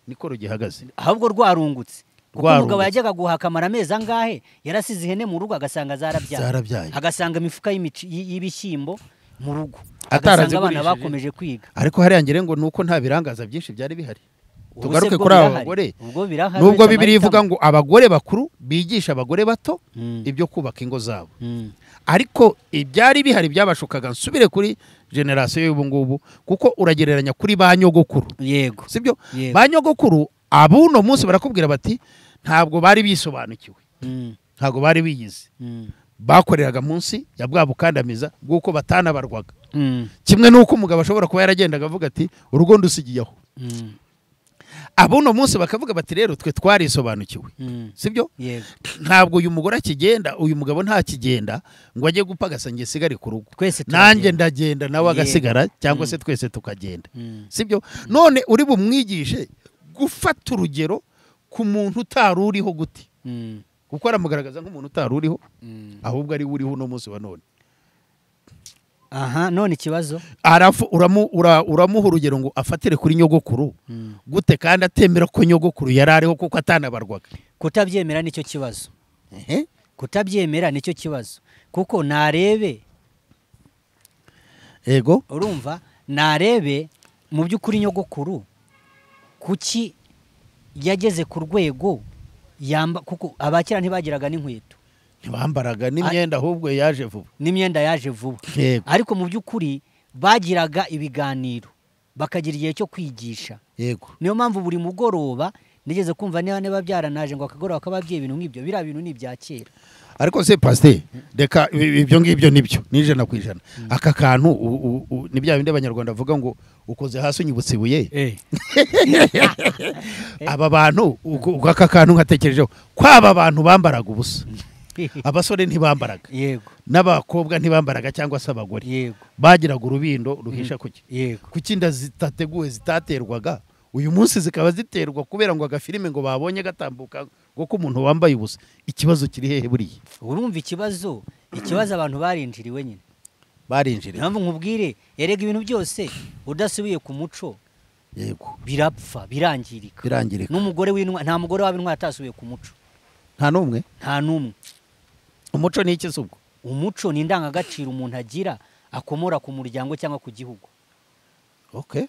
niko rugihagaze, ahubwo rwarungutse. Kuko umugabo yajyaga guhaka amara amezi angahe yarasize ihene mu rugo agasanga zarabyaye, agasanga imifuka y'ibishyimbo mu rugo, agasanga abana bakomeje kwiga. Ariko hariya ngire ngo nuko nta birangaza byinshi byari bihari. Tugaruke kuri aba bagore, nubwo Bibiliya ivuga ngo abagore bakuru bigisha abagore bato ibyo kubaka ingo zabo, ariko ibyari bihari byabashukaga. Nsubire kuri generasiyo y'ubu ngubu, kuko uragereranya kuri ba nyogokuru. Yego, sibyo? Ba nyogokuru abuno munsi barakubwira bati ntabwo bari bisobanukiwe, ntabwo bari biyizi, bakoreraga munsi ya bwa bukandamiza bw'uko batanabarwaga. Kimwe n'uko umugabo ashobora kuba yaragendaga avuga ati urugo ndusigiyeho. Abuno munsi bakavuga bati rero twe twarisobanukiwe, sibyo? Ntabwo uyu mugore akigenda, uyu mugabo ntakigenda ngo ajye gupagasa nge sigare ku rugo, nanjye ndagenda nawe agasigara, cyangwa se twese tukagenda, sibyo? None uri bumwigishe gufata urugero ku muntu utari uriho gute? Kuko aramugaragaza nk'umuntu utari uriho, ahubwo ari uriho uno munsi wa none. Aha none ikibazo uramuha urugero ngo afatire kuri nyogokuru gute kandi atemera ko nyogokuru yari ariho kuko atanabarwaga? Kutabyemera nicyo kibazo. Kutabyemera nicyo kibazo, kuko narebe ego urumva narebe mu by'ukuri nyogokuru kuki yageze ku rwego yamba, kuko abakira ntibagiraga n'inkweto, ntibambaraga n'imyenda, ahubwo yaje vuba, n'imyenda yaje vuba. Ariko mu by'ukuri bagiraga ibiganiro, bakagira igihe cyo kwigisha. Yego. Niyo mpamvu buri mugoroba nigeze kumva niba byaranaje ngo akagoroba k'ababyeyi ibintu nk'ibyo, biriya bintu ni ibya kera. Ariko se pasteur, reka ibyo ngibyo nibyo ni 100%. Aka kantu ni bya bindi abanyarwanda bavuga ngo ukoze hasi unyibutse ibuye. Aba bantu aka kantu nkatekerejeho ko aba bantu bambaraga ubusa, abasore ntibambaraga, yego, n'abakobwa ntibambaraga cyangwa se abagore, yego, bagiraga urubindo ruhisha kuki, yego, kuki inda zitateguwe zitaterwaga uyu munsi zikaba ziterwa kubera ngo agafilime ngo babonye gatambuka ngo ko umuntu wambaye ubusa. Ikibazo kiri hehe buriya? Urumva ikibazo abantu barinjiriwe nyine, barinjiriwe. Mpamvu nkubwire, erega ibintu byose udasubiye ku muco, yego, birapfa, birangirika. N'umugore w'intwa, nta mugore w'intwa atasubiye ku muco. Nta n'umwe, nta n'umwe. Umuco ni iki se ubwo? Umuco ni indangagaciro umuntu agira akomora ku muryango cyangwa ku gihugu. Okay.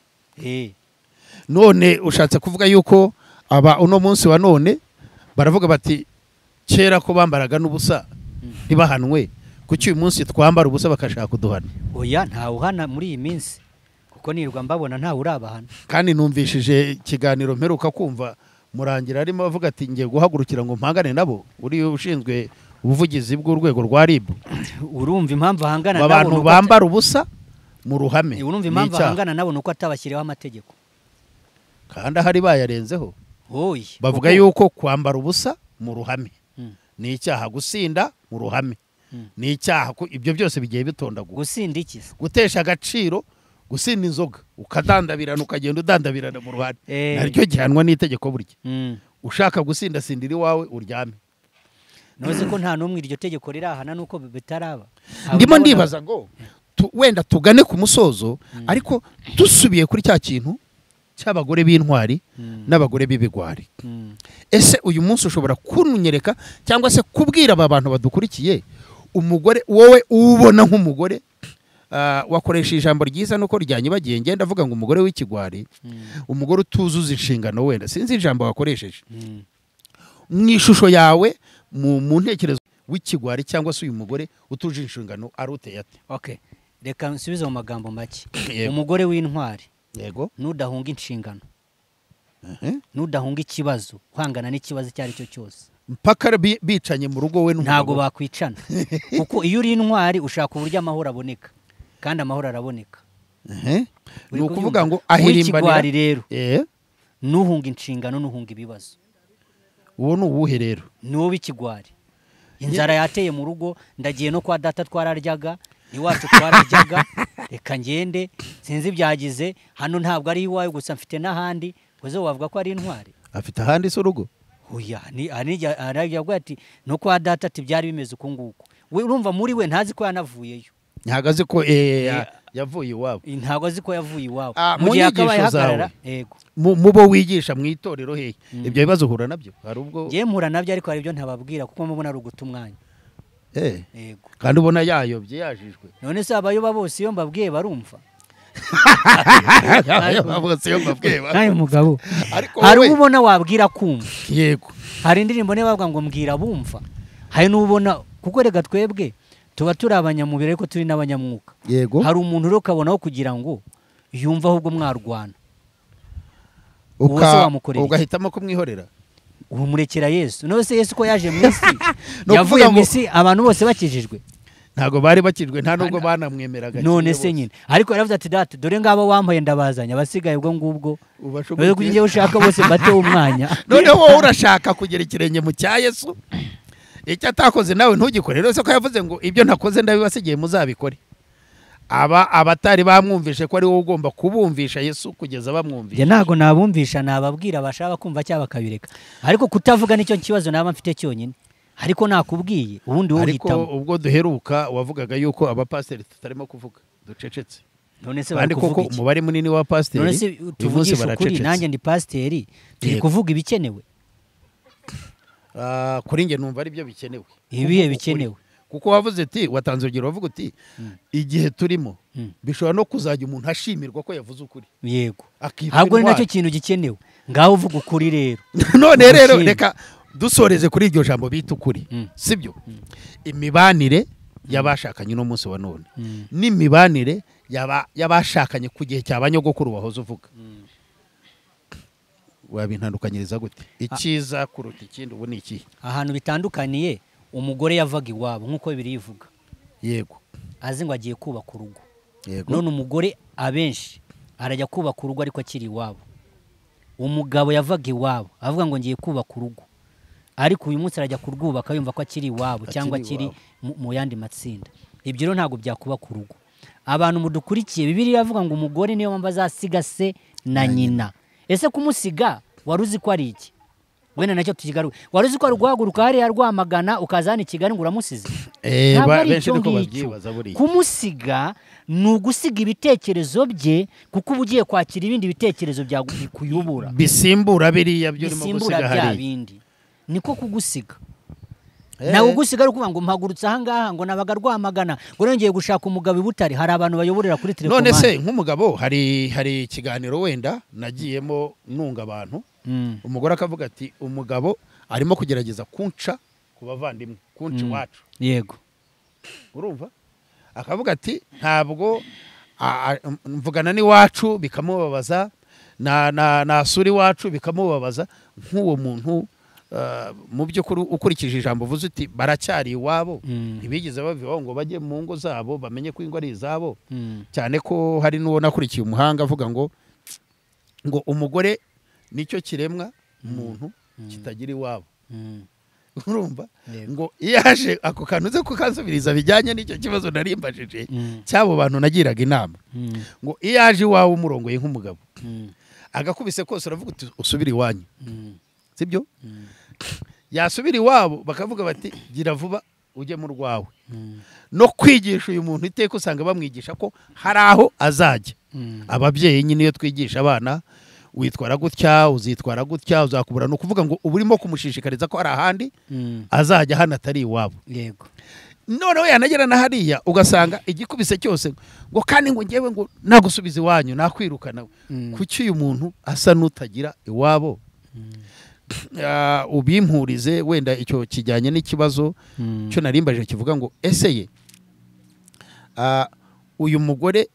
None ushatse kuvuga yuko aba uno munsi wa none baravuga bati kera ko bambaraga n'ubusa ntibahanwe, kuki uyu munsi twambara ubusa bakashaka kuduhana? Oya, ntawe uhana muri iyi minsi, kuko nirwa mbabona ntawe urabahana. Kandi numvishije ikiganiro mperuka kumva Murangira arimo avuga ati ngiye guhagurukira ngo mpangane nabo, uri ushinzwe ubuvugizi bw'urwego rwa RIB. Urumva impamvu ahangana nabo, abantu bambara ubusa mu ruhame. Urumva impamvu ahangana nabo nuko atabashyiriyeho amategeko, kandi ahari bayarenzeho. Bavuga yuko kwambara ubusa mu ruhame ni icyaha, gusinda mu ruhame ni icyaha, ibyo byose bigiye bitondagura. Gusinda iki? Gutesha agaciro, gusinda inzoga ukadandabirana, ukagenda udandabirana mu ruhame, naryo gihanwa n'itegeko burya. Ushaka gusinda sindira iwawe uryame. Noze ko nta numwe iryo tegeko rirahana nuko bitaraba. Ndimo ndibaza ngo wenda tugane ku musozo, ariko dusubiye kuri cya kintu cy'abagore b'intwari n'abagore b'ibigwari. Ese uyu munsi ushobora kunyereka cyangwa se kubwira aba bantu badukurikiye umugore wowe ubona nk'umugore wakoresha ijambo ryiza nuko ryanyibagiye, ngenda avuga ngo umugore w'ikigwari, umugore utuzuza inshingano, wenda sinzi ijambo wakoresheje mu ishusho yawe, mu ntekerezo w'ikigwari cyangwa se uyu mugore utuje inshingano aruteye ate? Okay, reka nsubize mu magambo make. Umugore w'intwari, yego, nudahunga inshingano, nudahunga ikibazo, kwangana n'ikibazo icyo ari cyo cyose, mpaka bicanye mu rugo we n'umugabo ntago bakwicana. Kuko iyo uri intwari ushaka uburyo amahoro aboneka, kandi amahoro araboneka. Ni ukuvuga ngo ahirimbanira rero, nuhunga inshingano, nuhunga ibibazo. Uwo ni uwuhe rero? Ni wowe ikigwari. Inzara yateye mu rugo, ndagiye no kwa data twararyaga, iwacu twararyaga, reka ngende, sinzi byagize hano, ntabwo ari iwawe gusa mfite n'ahandi. Uze wavuga ko ari intwari? Afite ahandi se urugo? Oya, ni arajya ati no kwa data ati byari bimeze uko nguko. We urumva muri we ntazi ko yanavuyeyo. Ntago azi ko yavuye iwabo. Ntago azi ko yavuye iwabo. Mu gihe akabaye hagarara, yego. Mubo wigisha mu itorero hehe? Ibyo bibazo uhura nabyo? Hari ubwo ngiye mpura nabyo, ariko hari ibyo ntababwira kuko mubona ari uguta umwanya. Yego. Kandi ubona yayobye yajijwe. None se abayoba bose iyo mbabwiye barumva? Abayoba bose iyo mbabwiye barumva. Nayo mugabo. Hari ubona wabwira kumva. Yego. Hari indirimbo ne bavuga ngo mbwira bumva. Hari n'ubona kuko rega twebwe tuba turi abanyamubiri ariko turi n'abanyamwuka. Yego. Hari umuntu rero kabonaho kugira ngo yumva ahubwo mwarwana. Ugahitamo kumwihorera. Umurekera Yesu. None se Yesu ko yaje mu isi? Yavuye mu isi abantu bose bakijijwe. Ntabwo bari bakijwe, nta nubwo banamwemeraga. None se nyine ariko yaravuze ati data dore ngabo wampaye ndabazanye, abasigaye ubwo ngubwo ubashoboye kujya ushaka bose bate umwanya. None wowe urashaka kugera ikirenge mu cya Yesu, icyo atakoze nawe ntugikore. Rero se ko yavuze ngo ibyo ntakoze ndabibasigiye muzabikore, aba abatari bamwumvishe ko ari wowe ugomba kubumvisha Yesu kugeza bamwumvishe. Ntago nabumvisha, nababwira bashaka kumva cyangwa bakabireka, ariko kutavuga nicyo kibazo naba mfite cyonyine. Ariko nakubwiye ubundi wowe uhitamo. Ariko ubwo duheruka wavugaga yuko abapasiteri tutarimo kuvuga ducecetse. None se bari kuvuga iki? Umubare munini wa pasiteri none se tuvugisha ukuri, nanjye ndi pasiteri, turi kuvuga ibikenewe. Kuri nge numva ari byo bikenewe. Ibihe bikenewe? Kuko wavuze ati, watanze urugero wavuga uti igihe turimo bishobora no kuzajya umuntu ashimirwa ko yavuze ukuri. Yego, ahubwo ni nacyo kintu gikenewe, ngaho uvuga ukuri rero. None rero reka dusoreze kuri iryo jambo bita ukuri, sibyo? Imibanire y'abashakanye no munsi wa none n'imibanire y'abashakanye ku gihe cya banyogokuru wahoze uvuga, wabintandukanyiriza gute? Icyiza kuruta ikindi ubu ni iki? Ahantu bitandukaniye, umugore yavaga iwabo nkuko biri ivuga, yego, azi ngo agiye kubaka urugo. None umugore abenshi arajya kubaka urugo ariko akiri iwabo. Umugabo yavaga iwabo avuga ngo ngiye kubaka urugo, ariko uyu munsi arajya kurwubaka yumva ko akiri iwabo cyangwa akiri mu yandi matsinda. Ibyo rero ntabwo byakubaka urugo. Abantu mudukurikiye, Bibiliya iravuga ngo umugore niyo mpamvu azasiga se na nyina. Ese kumusiga wari uzi ko ari iki? Wenda nacyo tukigaruka. Wari uzi ko ari guhaguruka hariya Rwamagana ukazana i Kigali ngo uramusize? Benshi niko babyibaza buriya. Kumusiga ni ugusiga ibitekerezo bye, kuko uba ugiye kwakira ibindi bitekerezo byakuyobora, bisimbura biriya byo urimo gusiga hariya bindi. Niko kugusiga. Nawe ugusiga ari ukuvuga ngo mpagurutse aha ngaha ngo nabaga Rwamagana ngo nongeye gushaka umugabo i Butare. Hari abantu bayoborera kuri telekomande. None se nk'umugabo hari ikiganiro wenda nagiyemo nunga abantu, umugore akavuga ati umugabo arimo kugerageza kunca ku bavandimwe, kunca iwacu. Yego, urumva? Akavuga ati ntabwo mvugana n'iwacu bikamubabaza, na nasura iwacu bikamubabaza. Nk'uwo muntu mu by'ukuri ukurikije ijambo uvuze uti baracyari iwabo, ntibigeze bava ngo bajye mu ngo zabo bamenye ko ingo ari izabo. Cyane ko hari n'uwo nakurikiye umuhanga avuga ngo umugore nicyo kiremwa muntu kitagira iwabo. Urumva? Ngo yaje ako kantu uze kukansubiriza bijyanye n'icyo kibazo narimbajije cy'abo bantu nagiraga inama, ngo iyo aje iwawe umurongoye nk'umugabo agakubise kose uravuga uti usubire iwanyu, sibyo? Yasubira iwabo bakavuga bati gira vuba ujye mu rwawe. No kwigisha uyu muntu iteka usanga bamwigisha ko hari aho azajya. Ababyeyi nyine iyo twigisha abana witwara gutya uzitwara gutya uzakubura, no kuvuga ngo uba urimo kumushishikariza ko hari ahandi azajya hano atari iwabo. Yego. Noneho yanagera na hariya ugasanga igikubise cyose ngo kandi ngo ngewe ngo nagusubiza iwanyu nakwirukana. Kuki uyu muntu asa n'utagira iwabo? Ubimpurize wenda icyo kijyanye n'ikibazo cyo narimbaje kivuga ngo ese ye uyu mugore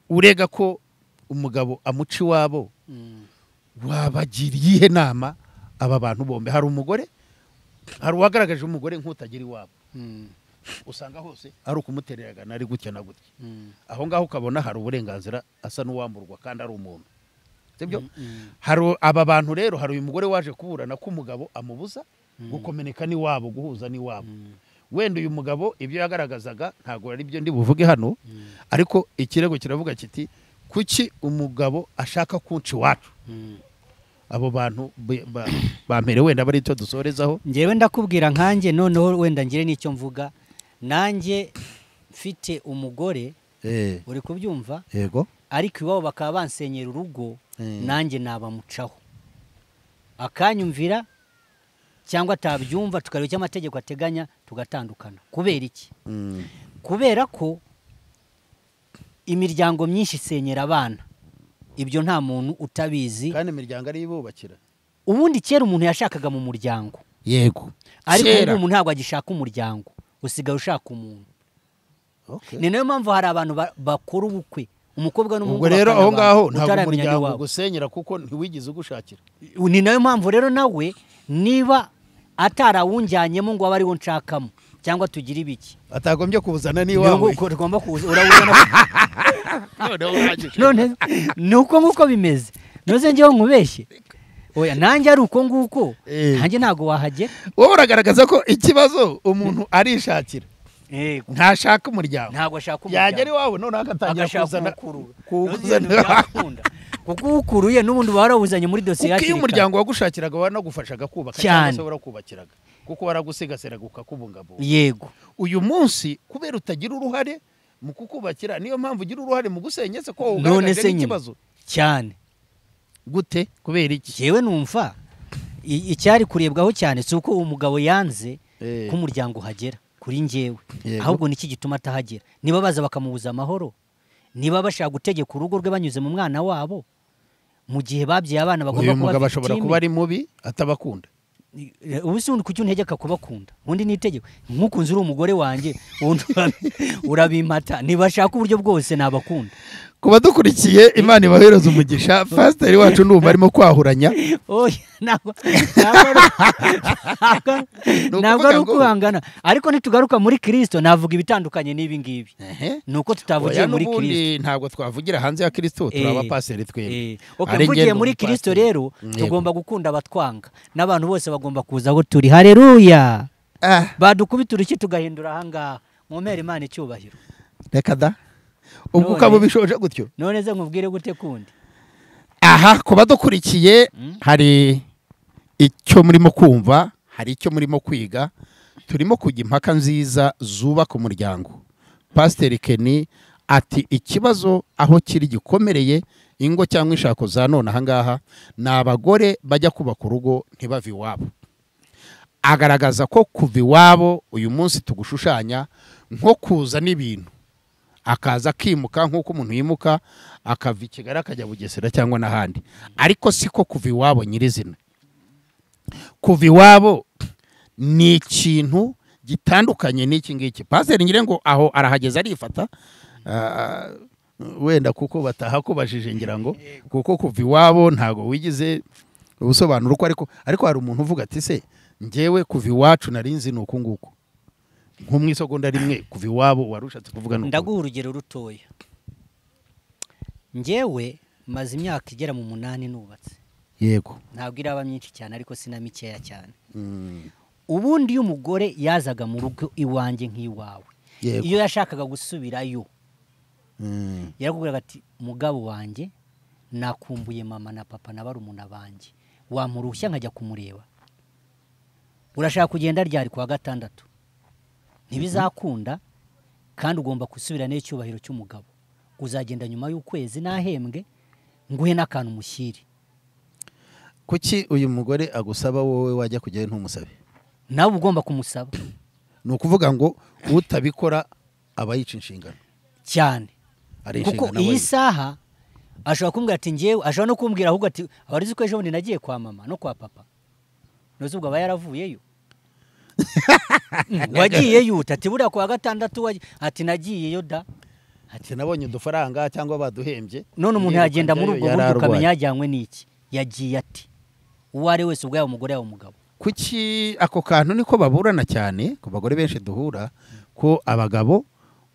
urega ko umugabo amuca iwabo wabagiriye nama aba bantu bombe? Hari umugore, hari uwagaragaje umugore nk'utagira iwabo, usanga hose ari ukumutereragana ari gutya na gutya. Aho ngaho ukabona hari uburenganzira asa n'uwamburwa kandi ari umuntu, sibyo? Hari aba bantu rero, hari uyu mugore waje kuburana ko umugabo amubuza gukomeneka n'iwabo, guhuza n'iwabo. Wenda uyu mugabo ibyo yagaragazaga ntago ari byo ndi buvuge hano, ariko ikirego kiravuga kiti kuki umugabo ashaka kunca iwacu? Abo bantu bampere wenda bari icyo dusorezaho. Ngewe ndakubwira nkanjye noneho wenda ngire n'icyo mvuga. Nanjye mfite umugore, uri kubyumva? Yego. Ariko iwabo bakaba bansenyera urugo, nanjye nabamucaho akanyumvira cyangwa atabyumva, tukareba icyo amategeko ateganya tugatandukana. Kubera iki? Kubera ko imiryango myinshi isenyera abana, ibyo nta muntu utabizi, kandi imiryango ari ibubakira. Ubundi kera umuntu yashakaga mu muryango, yego, ariko ubu umuntu ntabwo agishaka umuryango, usigaye ushaka umuntu. Ni nayo mpamvu hari abantu bakora ubukwe umukobwa n'umuhungu. Ubwo rero aho ngaho ntabwo umuryango ugusenyera kuko ntiwigeze ugushakira. Ni nayo mpamvu rero nawe niba atarawunjyanyemo ngo abe ariwo nshakamo cyangwa tugira ibiki atagombye kuwuzana n'iwawe, ugomba kuwuzana urawuzana. None ni uko nguko bimeze. Noze njyewe nkubeshye? Oya, nanjye ari uko nguko, nanjye ntabwo wahagera. Wowe uragaragaza ko ikibazo umuntu arishakira, ntashaka umuryango, ntabwo ashaka umuryango, yagera iwawe noneho agatangira kuzana kuko ukuruye n'ubundi warawuzanye muri dosiye hakiri kare. Kuko iyo umuryango wagushakiraga wanagufashaga kubaka cyangwa se warakubakiraga, kuko waragusigasiraga ukakubungabunga. Yego. Uyu munsi kubera utagira uruhare mu kukubakira, niyo mpamvu ugira uruhare mu gusenya se ko ugaragaje ikibazo cyane. Gute? Kubera iki? Yewe numva icyari kurebwaho cyane si uko umugabo yanze ko umuryango uhagera kuri njyewe, ahubwo niki gituma atahagera? Niba baza bakamubuza amahoro, niba bashaka gutegeka urugo rwe banyuze mu mwana wabo, mu gihe babyaye abana bagomba kuba. Uyu mugabo ashobora kuba ari mubi atabakunda. Ubu se kuki untegeka kubakunda? Ubundi ni itegeko. Nkukunze uri umugore wanjye urabimpata. Nibashaka uburyo bwose nabakunda. Kuba dukurikiye Imana ibahereza umugisha. Pasiteri wacu ndumva arimo kwahuranya. Oya, ntabwo ari ukuhangana, ariko nitugaruka muri Kristo navuga ibitandukanye n'ibi ngibi. Nuko tutavugiye muri Kristo, ntabwo twavugira hanze ya Kristo, turi abapasiteri twebwe. Mvugiye muri Kristo rero tugomba gukunda abatwanga n'abantu bose bagomba kuza aho turi. Haleluya. Badukubita urushyi tugahindura ahangaha. Mumpere Imana icyubahiro. Reka da. Ubwo ukaba ubishoje gutyo. None ze nkubwire gute kundi? Aha kuba dukurikiye hari icyo murimo kumva, hari icyo murimo kwiga, turimo kujya impaka nziza zubaka umuryango. Pasiteri Kenny ati ikibazo aho kiri gikomereye ingo cyangwa inshako za none ahangaha ni abagore bajya kubaka urugo ntibave iwabo. Agaragaza ko kuva iwabo uyu munsi tugushushanya nko kuza n'ibintu, akaza akimuka nk'uko umuntu yimuka akava i Kigali akajya Bugesera cyangwa n'ahandi, ariko siko kuva iwabo nyirizina. Kuva iwabo ni ikintu gitandukanye n'iki ngiki. Pasiteri ngire ngo aho arahageze arifata, wenda kuko batahakubajije ngira ngo kuko kuva iwabo ntago wigize ubusobanuro uko, ariko hari umuntu uvuga ati se njyewe kuva iwacu narinzi ni uku nguku, nko mu isegonda rimwe kuva iwabo warushatse kuvuga nuko. Ndaguha urugero rutoya. Njyewe maze imyaka igera mu 8 nubatse. Yego. Ntabwo iraba myinshi cyane ariko sinamikeya cyane. Ubundi iyo umugore yazaga mu rugo iwanjye nk'iwawe, iyo yashakaga gusubirayo, yarakubwiraga ati mugabo wanjye nakumbuye mama na papa na barumuna banjye, wamurushya nkajya kumureba. Urashaka kugenda ryari? Kuwa gatandatu. Ntibizakunda kandi ugomba gusubira n'icyubahiro cy'umugabo. Uzagenda nyuma y'ukwezi nahembwe nguhe n'akantu mushyire. Kuki uyu mugore agusaba wowe wajya kujyayo ntumusabe? Nawe ugomba kumusaba. Ni ukuvuga ngo utabikora aba yica inshingano cyane. Kuko iyi saha ashobora kumbwira ati njyewe, ashobora no kumbwira ahubwo ati abarizi ko ejo bundi nagiye kwa mama no kwa papa. None ubwo aba yaravuyeyo. Wagiyeyo ati buriya kuwa gatandatu ati nagiyeyo da. Ati nabonye udufaranga cyangwa baduhembye. None umuntu yagenda muri ubwo buryo ukamenya yajyanywe n'iki? Yagiye ati uwo ari wese ubwo yaba umugore yaba umugabo. Kuki ako kantu niko baburana cyane ku bagore benshi duhura, ko abagabo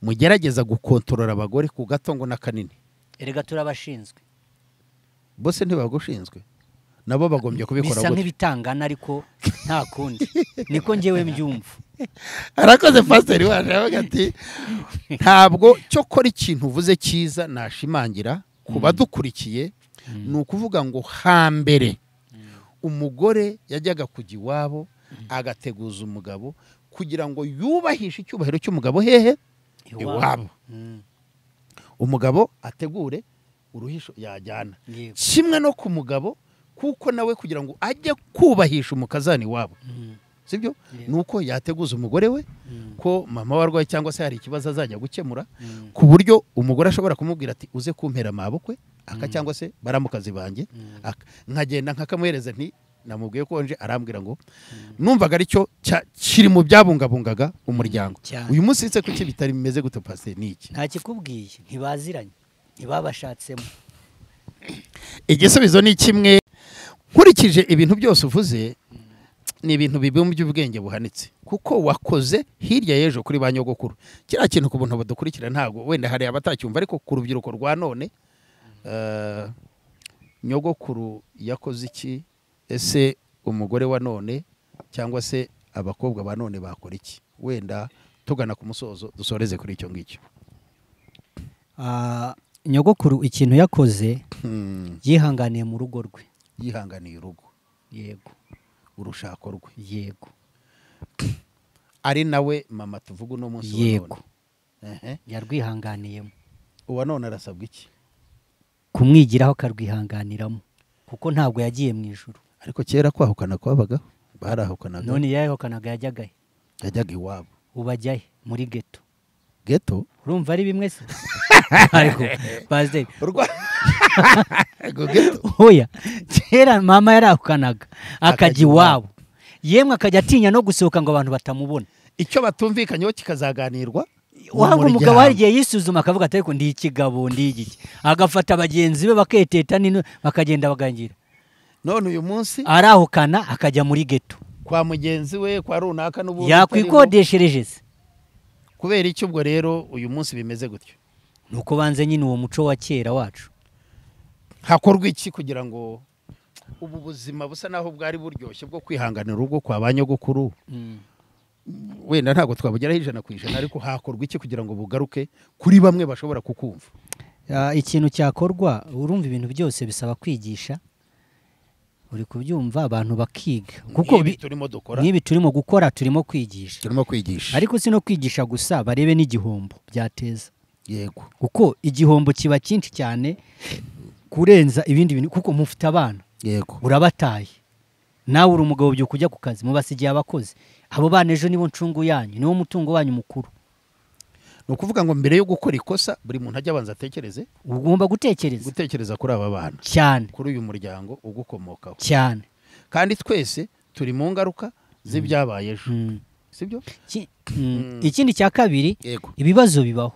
mugerageza gukontorora abagore ku gato ngo n'akanini. Erega turabashinzwe. Bose ntibagushinzwe, nabo bagombye kubikora gutyo. Bisa nk'ibitangana ariko nta kundi. Niko njyewe mbyumva. Arakoze pasiteri waje avuga ati ntabwo cyo kora ikintu uvuze cyiza nashimangira ku badukurikiye, ni ukuvuga ngo hambere umugore yajyaga kujya iwabo agateguza umugabo kugira ngo yubahishe icyubahiro cy'umugabo hehe? Iwabo. Umugabo ategure uruhisho yajyana. Kimwe no ku mugabo, kuko nawe kugira ngo ajye kubahisha umukazani wabo, sibyo? Nuko yateguza umugore we ko mama warwaye cyangwa se hari ikibazo azajya gukemura, ku buryo umugore ashobora kumubwira ati uze kumpera amabukwe aka cyangwa se baramukazi banjye, nkagenda nkakamuhereza nti namubwiye ko nje, arambwira ngo numvaga aricyo kiri mu byabungabungaga umuryango. Uyu munsi se kuki bitari bimeze gute pastor? Ni iki? Nta kikubwiye, ntibaziranye, ntibabashatsemo. Igisubizo ni kimwe. Nkurikije ibintu byose uvuze, ni ibintu bibumbye ubwenge buhanitse, kuko wakoze hirya y'ejo kuri ba nyogokuru. Kiriya kintu ku buntu badukurikira ntabwo wenda hari abatacyumva, ariko ku rubyiruko rwa none nyogokuru yakoze iki? Ese umugore wa none cyangwa se abakobwa ba none bakora iki? Wenda tugana ku musozo dusoreze kuri icyo ngicyo. Nyogokuru ikintu yakoze, yihanganiye mu rugo rwe. Yihanganiye urugo. Yego. Urushako rwe. Yego. Ari nawe mama tuvuga uno munsi wa none. Yego. Yarwihanganiyemo. Uwa none arasabwa iki? Kumwigiraho akarwihanganiramo, kuko ntabwo yagiye mu ijuru. Ariko kera kwahukana kwabaga, barahukanaga. None yahukanaga yajyaga he? Yajyaga iwabo. Ubajya he? Muri ghetto. Ghetto? Urumva ari bimwe se? Ariko baze. Ghetto. Oya, kera mama yarahukanaga akajya iwabo. Yemwe akajya atinya no gusohoka ngo abantu batamubona. Icyo batumvikanyeho kikazaganirwa. Wanga umugabo hari igihe yisuzuma akavuga ati ariko ndi ikigabo, ndi igiki, agafata bagenzi be baketeta nino bakagenda bagangira. None uyu munsi arahukana akajya muri ghetto kwa mugenzi we kwa runaka n'ubundi yakwikodeshereje se. Kubera icyo ubwo rero uyu munsi bimeze gutyo, nuko banze nyine uwo muco wa kera wacu. Hakorwa iki kugira ngo ubu buzima busa naho bwari buryoshye bwo kwihanganira urugo kwa banyogokuru? Wenda ntabwo twabugeraho 100%, ariko hakorwa iki kugira ngo bugaruke kuri bamwe bashobora kukumva? Ikintu cyakorwa, urumva ibintu byose bisaba kwigisha, uri kubyumva abantu bakiga, kuko turimo dukora nibi turimo gukora, turimo kwigisha, turimo kwigisha. Ariko si no kwigisha gusa, barebe n'igihombo byateza. Yego, kuko igihombo kiba cyinshi cyane kurenza ibindi bintu, kuko mufite abana. Yego, urabataye nawe uri umugabo byo kujya ku kazi, mubasigiye abakozi. Abo bana ejo nibo ncungu yanyu, niwo mutungo wanyu mukuru. Ni ukuvuga ngo mbere yo gukora ikosa buri muntu ajya abanza atekereze. Ugomba gutekereza, gutekereza kuri aba bana cyane, kuri uyu muryango ugukomokaho cyane. Kandi twese turi mu ngaruka z'ibyabaye ejo, sibyo? Ikindi cya kabiri, ibibazo bibaho,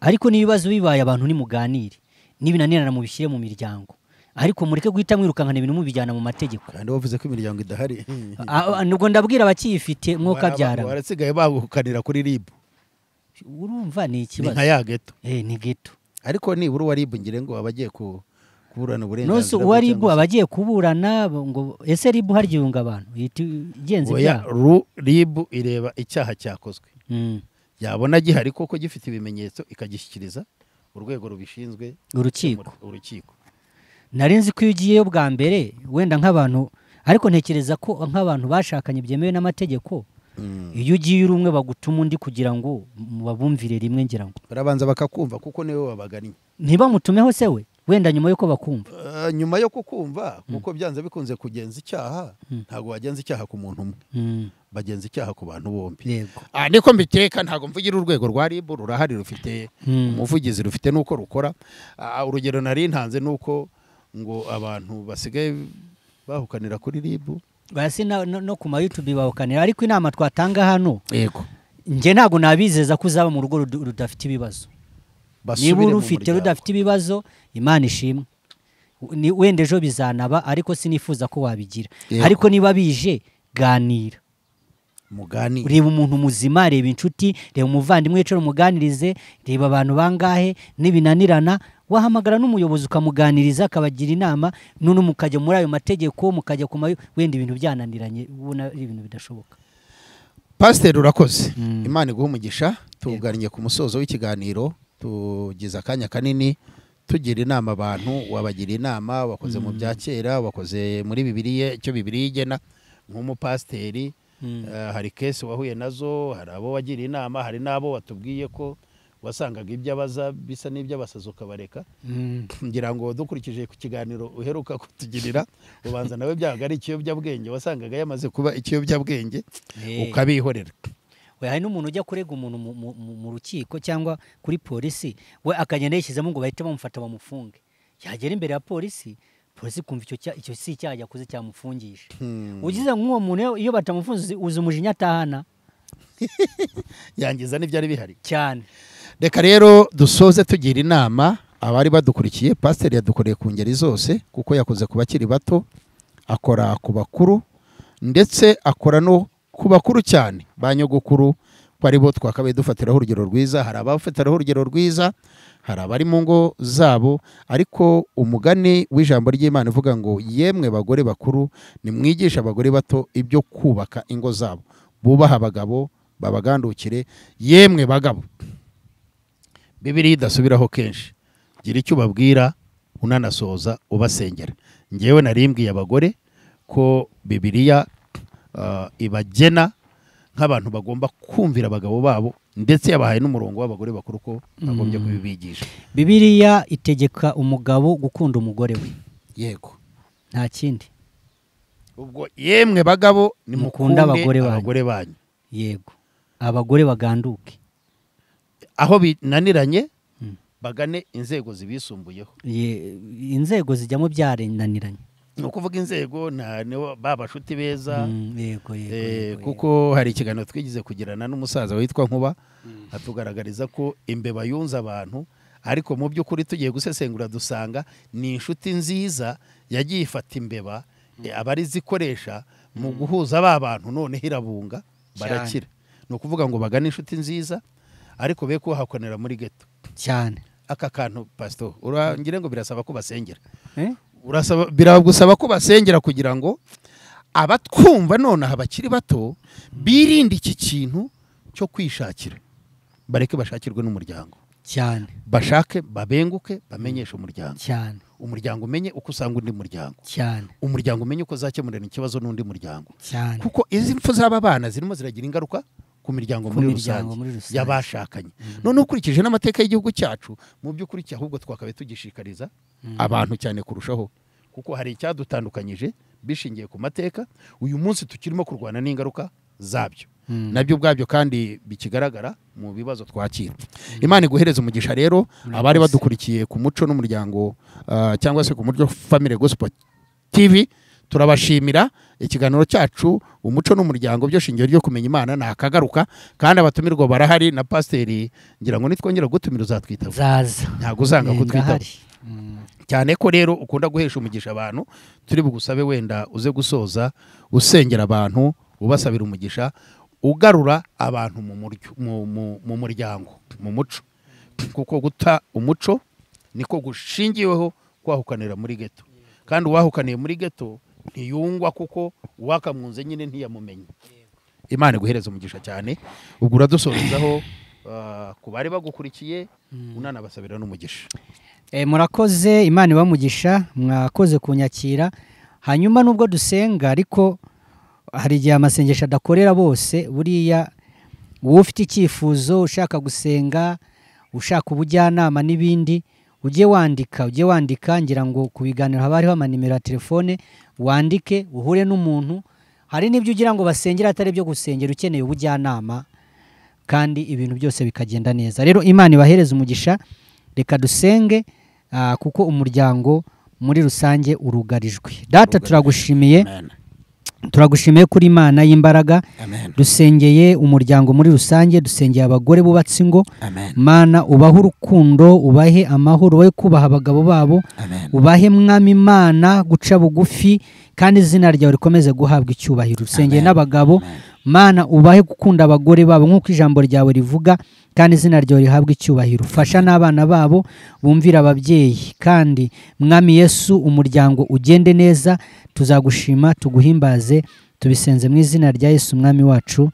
ariko n'ibibazo bibaye abantu nimuganire, nibinanirana mubishyire mu miryango, ariko mureke guhita mwirukankana ibintu mubijyana mu mategeko. Kandi wavuze ko imiryango idahari. Nubwo ndabwira abakiyifite mwoka byara barasigaye bagukanira kuri RIB. Urumva ni ikibazo. Ni nka ya ghetto. Ni ghetto. Ariko nibura uwa RIB ngire ngo abagiye kuburana uburenganzira. Nose uwa RIB abagiye kuburana ngo ese RIB harya abantu igenze ibyaha? RIB ireba icyaha cyakozwe. Yabona gihari koko gifite ibimenyetso ikagishyikiriza urwego rubishinzwe, urukiko. Urukiko. Nari nzi ko iyo ugiyeyo bwa mbere wenda nk'abantu, ariko ntekereza ko nk'abantu bashakanye byemewe n'amategeko, iyo ugiye uri umwe bagutuma undi kugira ngo babumvire rimwe, ngira ngo barabanza bakakumva kuko niwe wabagannye. Ntibamutumeho se we wenda nyuma yuko bakumva? Nyuma yo kukumva, kuko byanze bikunze kugenza icyaha, ntabwo wagenza icyaha ku muntu umwe, bagenza icyaha ku bantu bombi. Yego. Niko mbiteka, ntabwo mvugira urwego rwa RIB, rurahari, rufite umuvugizi, rufite nuko rukora. Urugero nari ntanze nuko ngo abantu basigaye bahukanira kuri RIB, basi no ku ma YouTube bahukanira. Ariko inama twatanga hano, yego, nge ntabwo nabizeza ko uzaba mu rugo rudafite ibibazo. Niba urufite rudafite ibibazo, Imana ishimwe, wenda ejo bizanaba, ariko sinifuza ko wabigira. Ariko niba bije, ganira, muganire, reba umuntu muzima, reba inshuti, reba umuvandimwe, wicara umuganirize, reba abantu bangahe, nibinanirana wahamagara n'umuyobozi ukamuganiriza, akabagira inama, none mukajya muri ayo mategeko, mukajya ku mayo, wenda ibintu byananiranye ubona ari ibintu bidashoboka. Pastor urakoze, Imana iguhe umugisha. Tugannye ku musozo w'ikiganiro, tugize akanya kanini tugira inama abantu, wabagira inama, wakoze mu bya kera, wakoze muri Bibiliya, icyo Bibiliya igena nk'umupasiteri. Hari kese wahuye nazo, hari abo wagira inama, hari n'abo watubwiye ko wasangaga ibyo abaza bisa n'iby'abasazi ukabareka. Ngira ngo dukurikije ku kiganiro uheruka kutugirira, ubanza nawe byabaga ari ikiyobyabwenge, wasangaga yamaze kuba ikiyobyabwenge ukabihorera. Hari n'umuntu ujya kurega umuntu mu rukiko cyangwa kuri polisi, we akagenda yishyizemo ngo bahite bamufata bamufunge. Yagera imbere ya polisi, polisi kumva icyo si icyaha yakoze cyamufungisha. Ugize nk'uwo muntu iyo batamufunze uzi umujinya atahana, yangiza n'ibyari bihari cyane. Reka rero dusoze tugira inama abari badukurikiye. Pasiteri yadukoreye ku ngeri zose, kuko yakoze ku bakiri bato, akora ku bakuru, ndetse akora no ku bakuru cyane ba nyogokuru, ko ari bo twakabaye dufatiraho urugero rwiza. Hari abafatiraho urugero rwiza, hari abari mu ngo zabo, ariko umugani w'ijambo ry'Imana uvuga ngo yemwe bagore bakuru nimwigisha abagore bato ibyo kubaka ingo zabo, bubaha abagabo babagandukire. Yemwe bagabo, Bibiliya idasubiraho kenshi, gira icyo ubabwira unanasoza ubasengera. Ngewe narimbwiye abagore ko Bibiliya ibagena nk'abantu bagomba kumvira abagabo babo, ndetse yabahaye n'umurongo w'abagore bakuru ko bagombye kubibigisha. Bibiliya itegeka umugabo gukunda umugore we. Yego, nta kindi. Ubwo yemwe bagabo nimukunde abagore banyu. Yego, abagore baganduke. Aho binaniranye bagane inzego zibisumbuyeho. Inzego zijyamo byarenaniranye. Ni ukuvuga inzego babashuti beza. Yego yego. Kuko hari ikiganiro twigize kugirana n'umusaza witwa Nkuba, atugaragariza ko imbeba yunze abantu, ariko mu by'ukuri tugiye gusesengura dusanga ni inshuti nziza yagiye ifata imbeba abari zikoresha mu guhuza ba bantu, none hirabunga barakira. Ni ukuvuga ngo bagane inshuti nziza, ariko be kuhakonera muri ghetto cyane. Aka kantu pastor urangire ngo birasaba ko basengera. Biragusaba ko basengera kugira ngo abatwumva nonaha bakiri bato birinde iki kintu cyo kwishakira, bareke bashakirwe n'umuryango cyane, bashake babenguke bamenyeshe umuryango cyane, umuryango umenye uko usanga undi muryango cyane, umuryango umenye uko zakemurana ikibazo n'undi muryango cyane, kuko izi mpfu z'aba bana zirimo ziragira ingaruka ku miryango muri rusange y'abashakanye. None ukurikije n'amateka y'igihugu cyacu, mu by'ukuri ahubwo twakabaye tugishikariza abantu cyane kurushaho, kuko hari icyadutandukanyije bishingiye ku mateka. Uyu munsi tukirimo kurwana n'ingaruka zabyo, nabyo ubwabyo kandi bikigaragara mu bibazo twakira. Imana iguhereze umugisha rero abari badukurikiye ku muco n'umuryango, cyangwa se ku Muco Family Gospel TV, turabashimira. Ikiganiro cyacu umuco n'umuryango byo shingiro ryo kumenya Imana nakagaruka, kandi abatumirwa barahari na pasiteri ngira ngo nitwongera gutumira uzatwitaba. Zaza, ntago uzanga kutwitaba. Cyane ko rero ukunda guhesha umugisha abantu, turi bugusabe wenda uze gusoza usengera abantu, ubasabira umugisha, ugarura abantu mu muryango, mu muco, kuko guta umuco niko gushingiweho kwahukanira muri ghetto, kandi uwahukaniye muri ghetto ntiyungwa kuko uwakamwunze nyine ntiyamumenye. Imana iguhereze umugisha cyane. Ubwo uradusorezaho ku bari bagukurikiye, unanabasabira n'umugisha. Murakoze, Imana ibamugisha, mwakoze kunyakira. Hanyuma nubwo dusenga ariko hari igihe amasengesho adakorera bose. Buriya wowe ufite icyifuzo, ushaka gusenga, ushaka ubujyanama n'ibindi, ujye wandika, ngira ngo ku biganiro haba hariho amanimero ya telefone, wandike uhure n'umuntu. Hari n'ibyo ugira ngo basengera atari byo gusengera, ukeneye ubujyanama, kandi ibintu byose bikagenda neza. Rero Imana ibahereze umugisha. Reka dusenge, kuko umuryango muri rusange urugarijwe. Data, turagushimiye, turagushimiye kuri Imana y'imbaraga. Dusengeye umuryango muri rusange, dusengeye abagore bubatse ingo. Mana, ubahe urukundo, ubahe amahoro, ubahe kubaha abagabo babo, ubahe Mwami Imana guca bugufi, kandi izina ryawe rikomeze guhabwa icyubahiro. Dusengeye n'abagabo, Mana ubahe gukunda abagore babo nk'uko ijambo ryawe rivuga, kandi izina ryawe rihabwe icyubahiro. Fasha n'abana babo bumvira ababyeyi, kandi Mwami Yesu umuryango ugende neza. Tuzagushima tuguhimbaze, tubisenze mu izina rya Yesu Mwami wacu.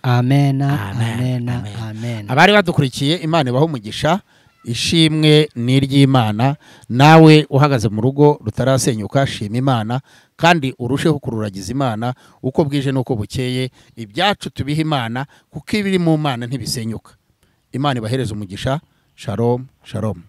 Amen, amen, amen. Abari badukurikiye, Imana ibahe umugisha. Ishimwe ni iry'Imana. Nawe uhagaze mu rugo rutarasenyuka, shima Imana, kandi urusheho kururagiza Imana uko bwije n'uko bukeye. Ibyacu tubihe Imana, kuko ibiri mu Mana ntibisenyuka. Imana ibahereze umugisha. Shalom, shalom.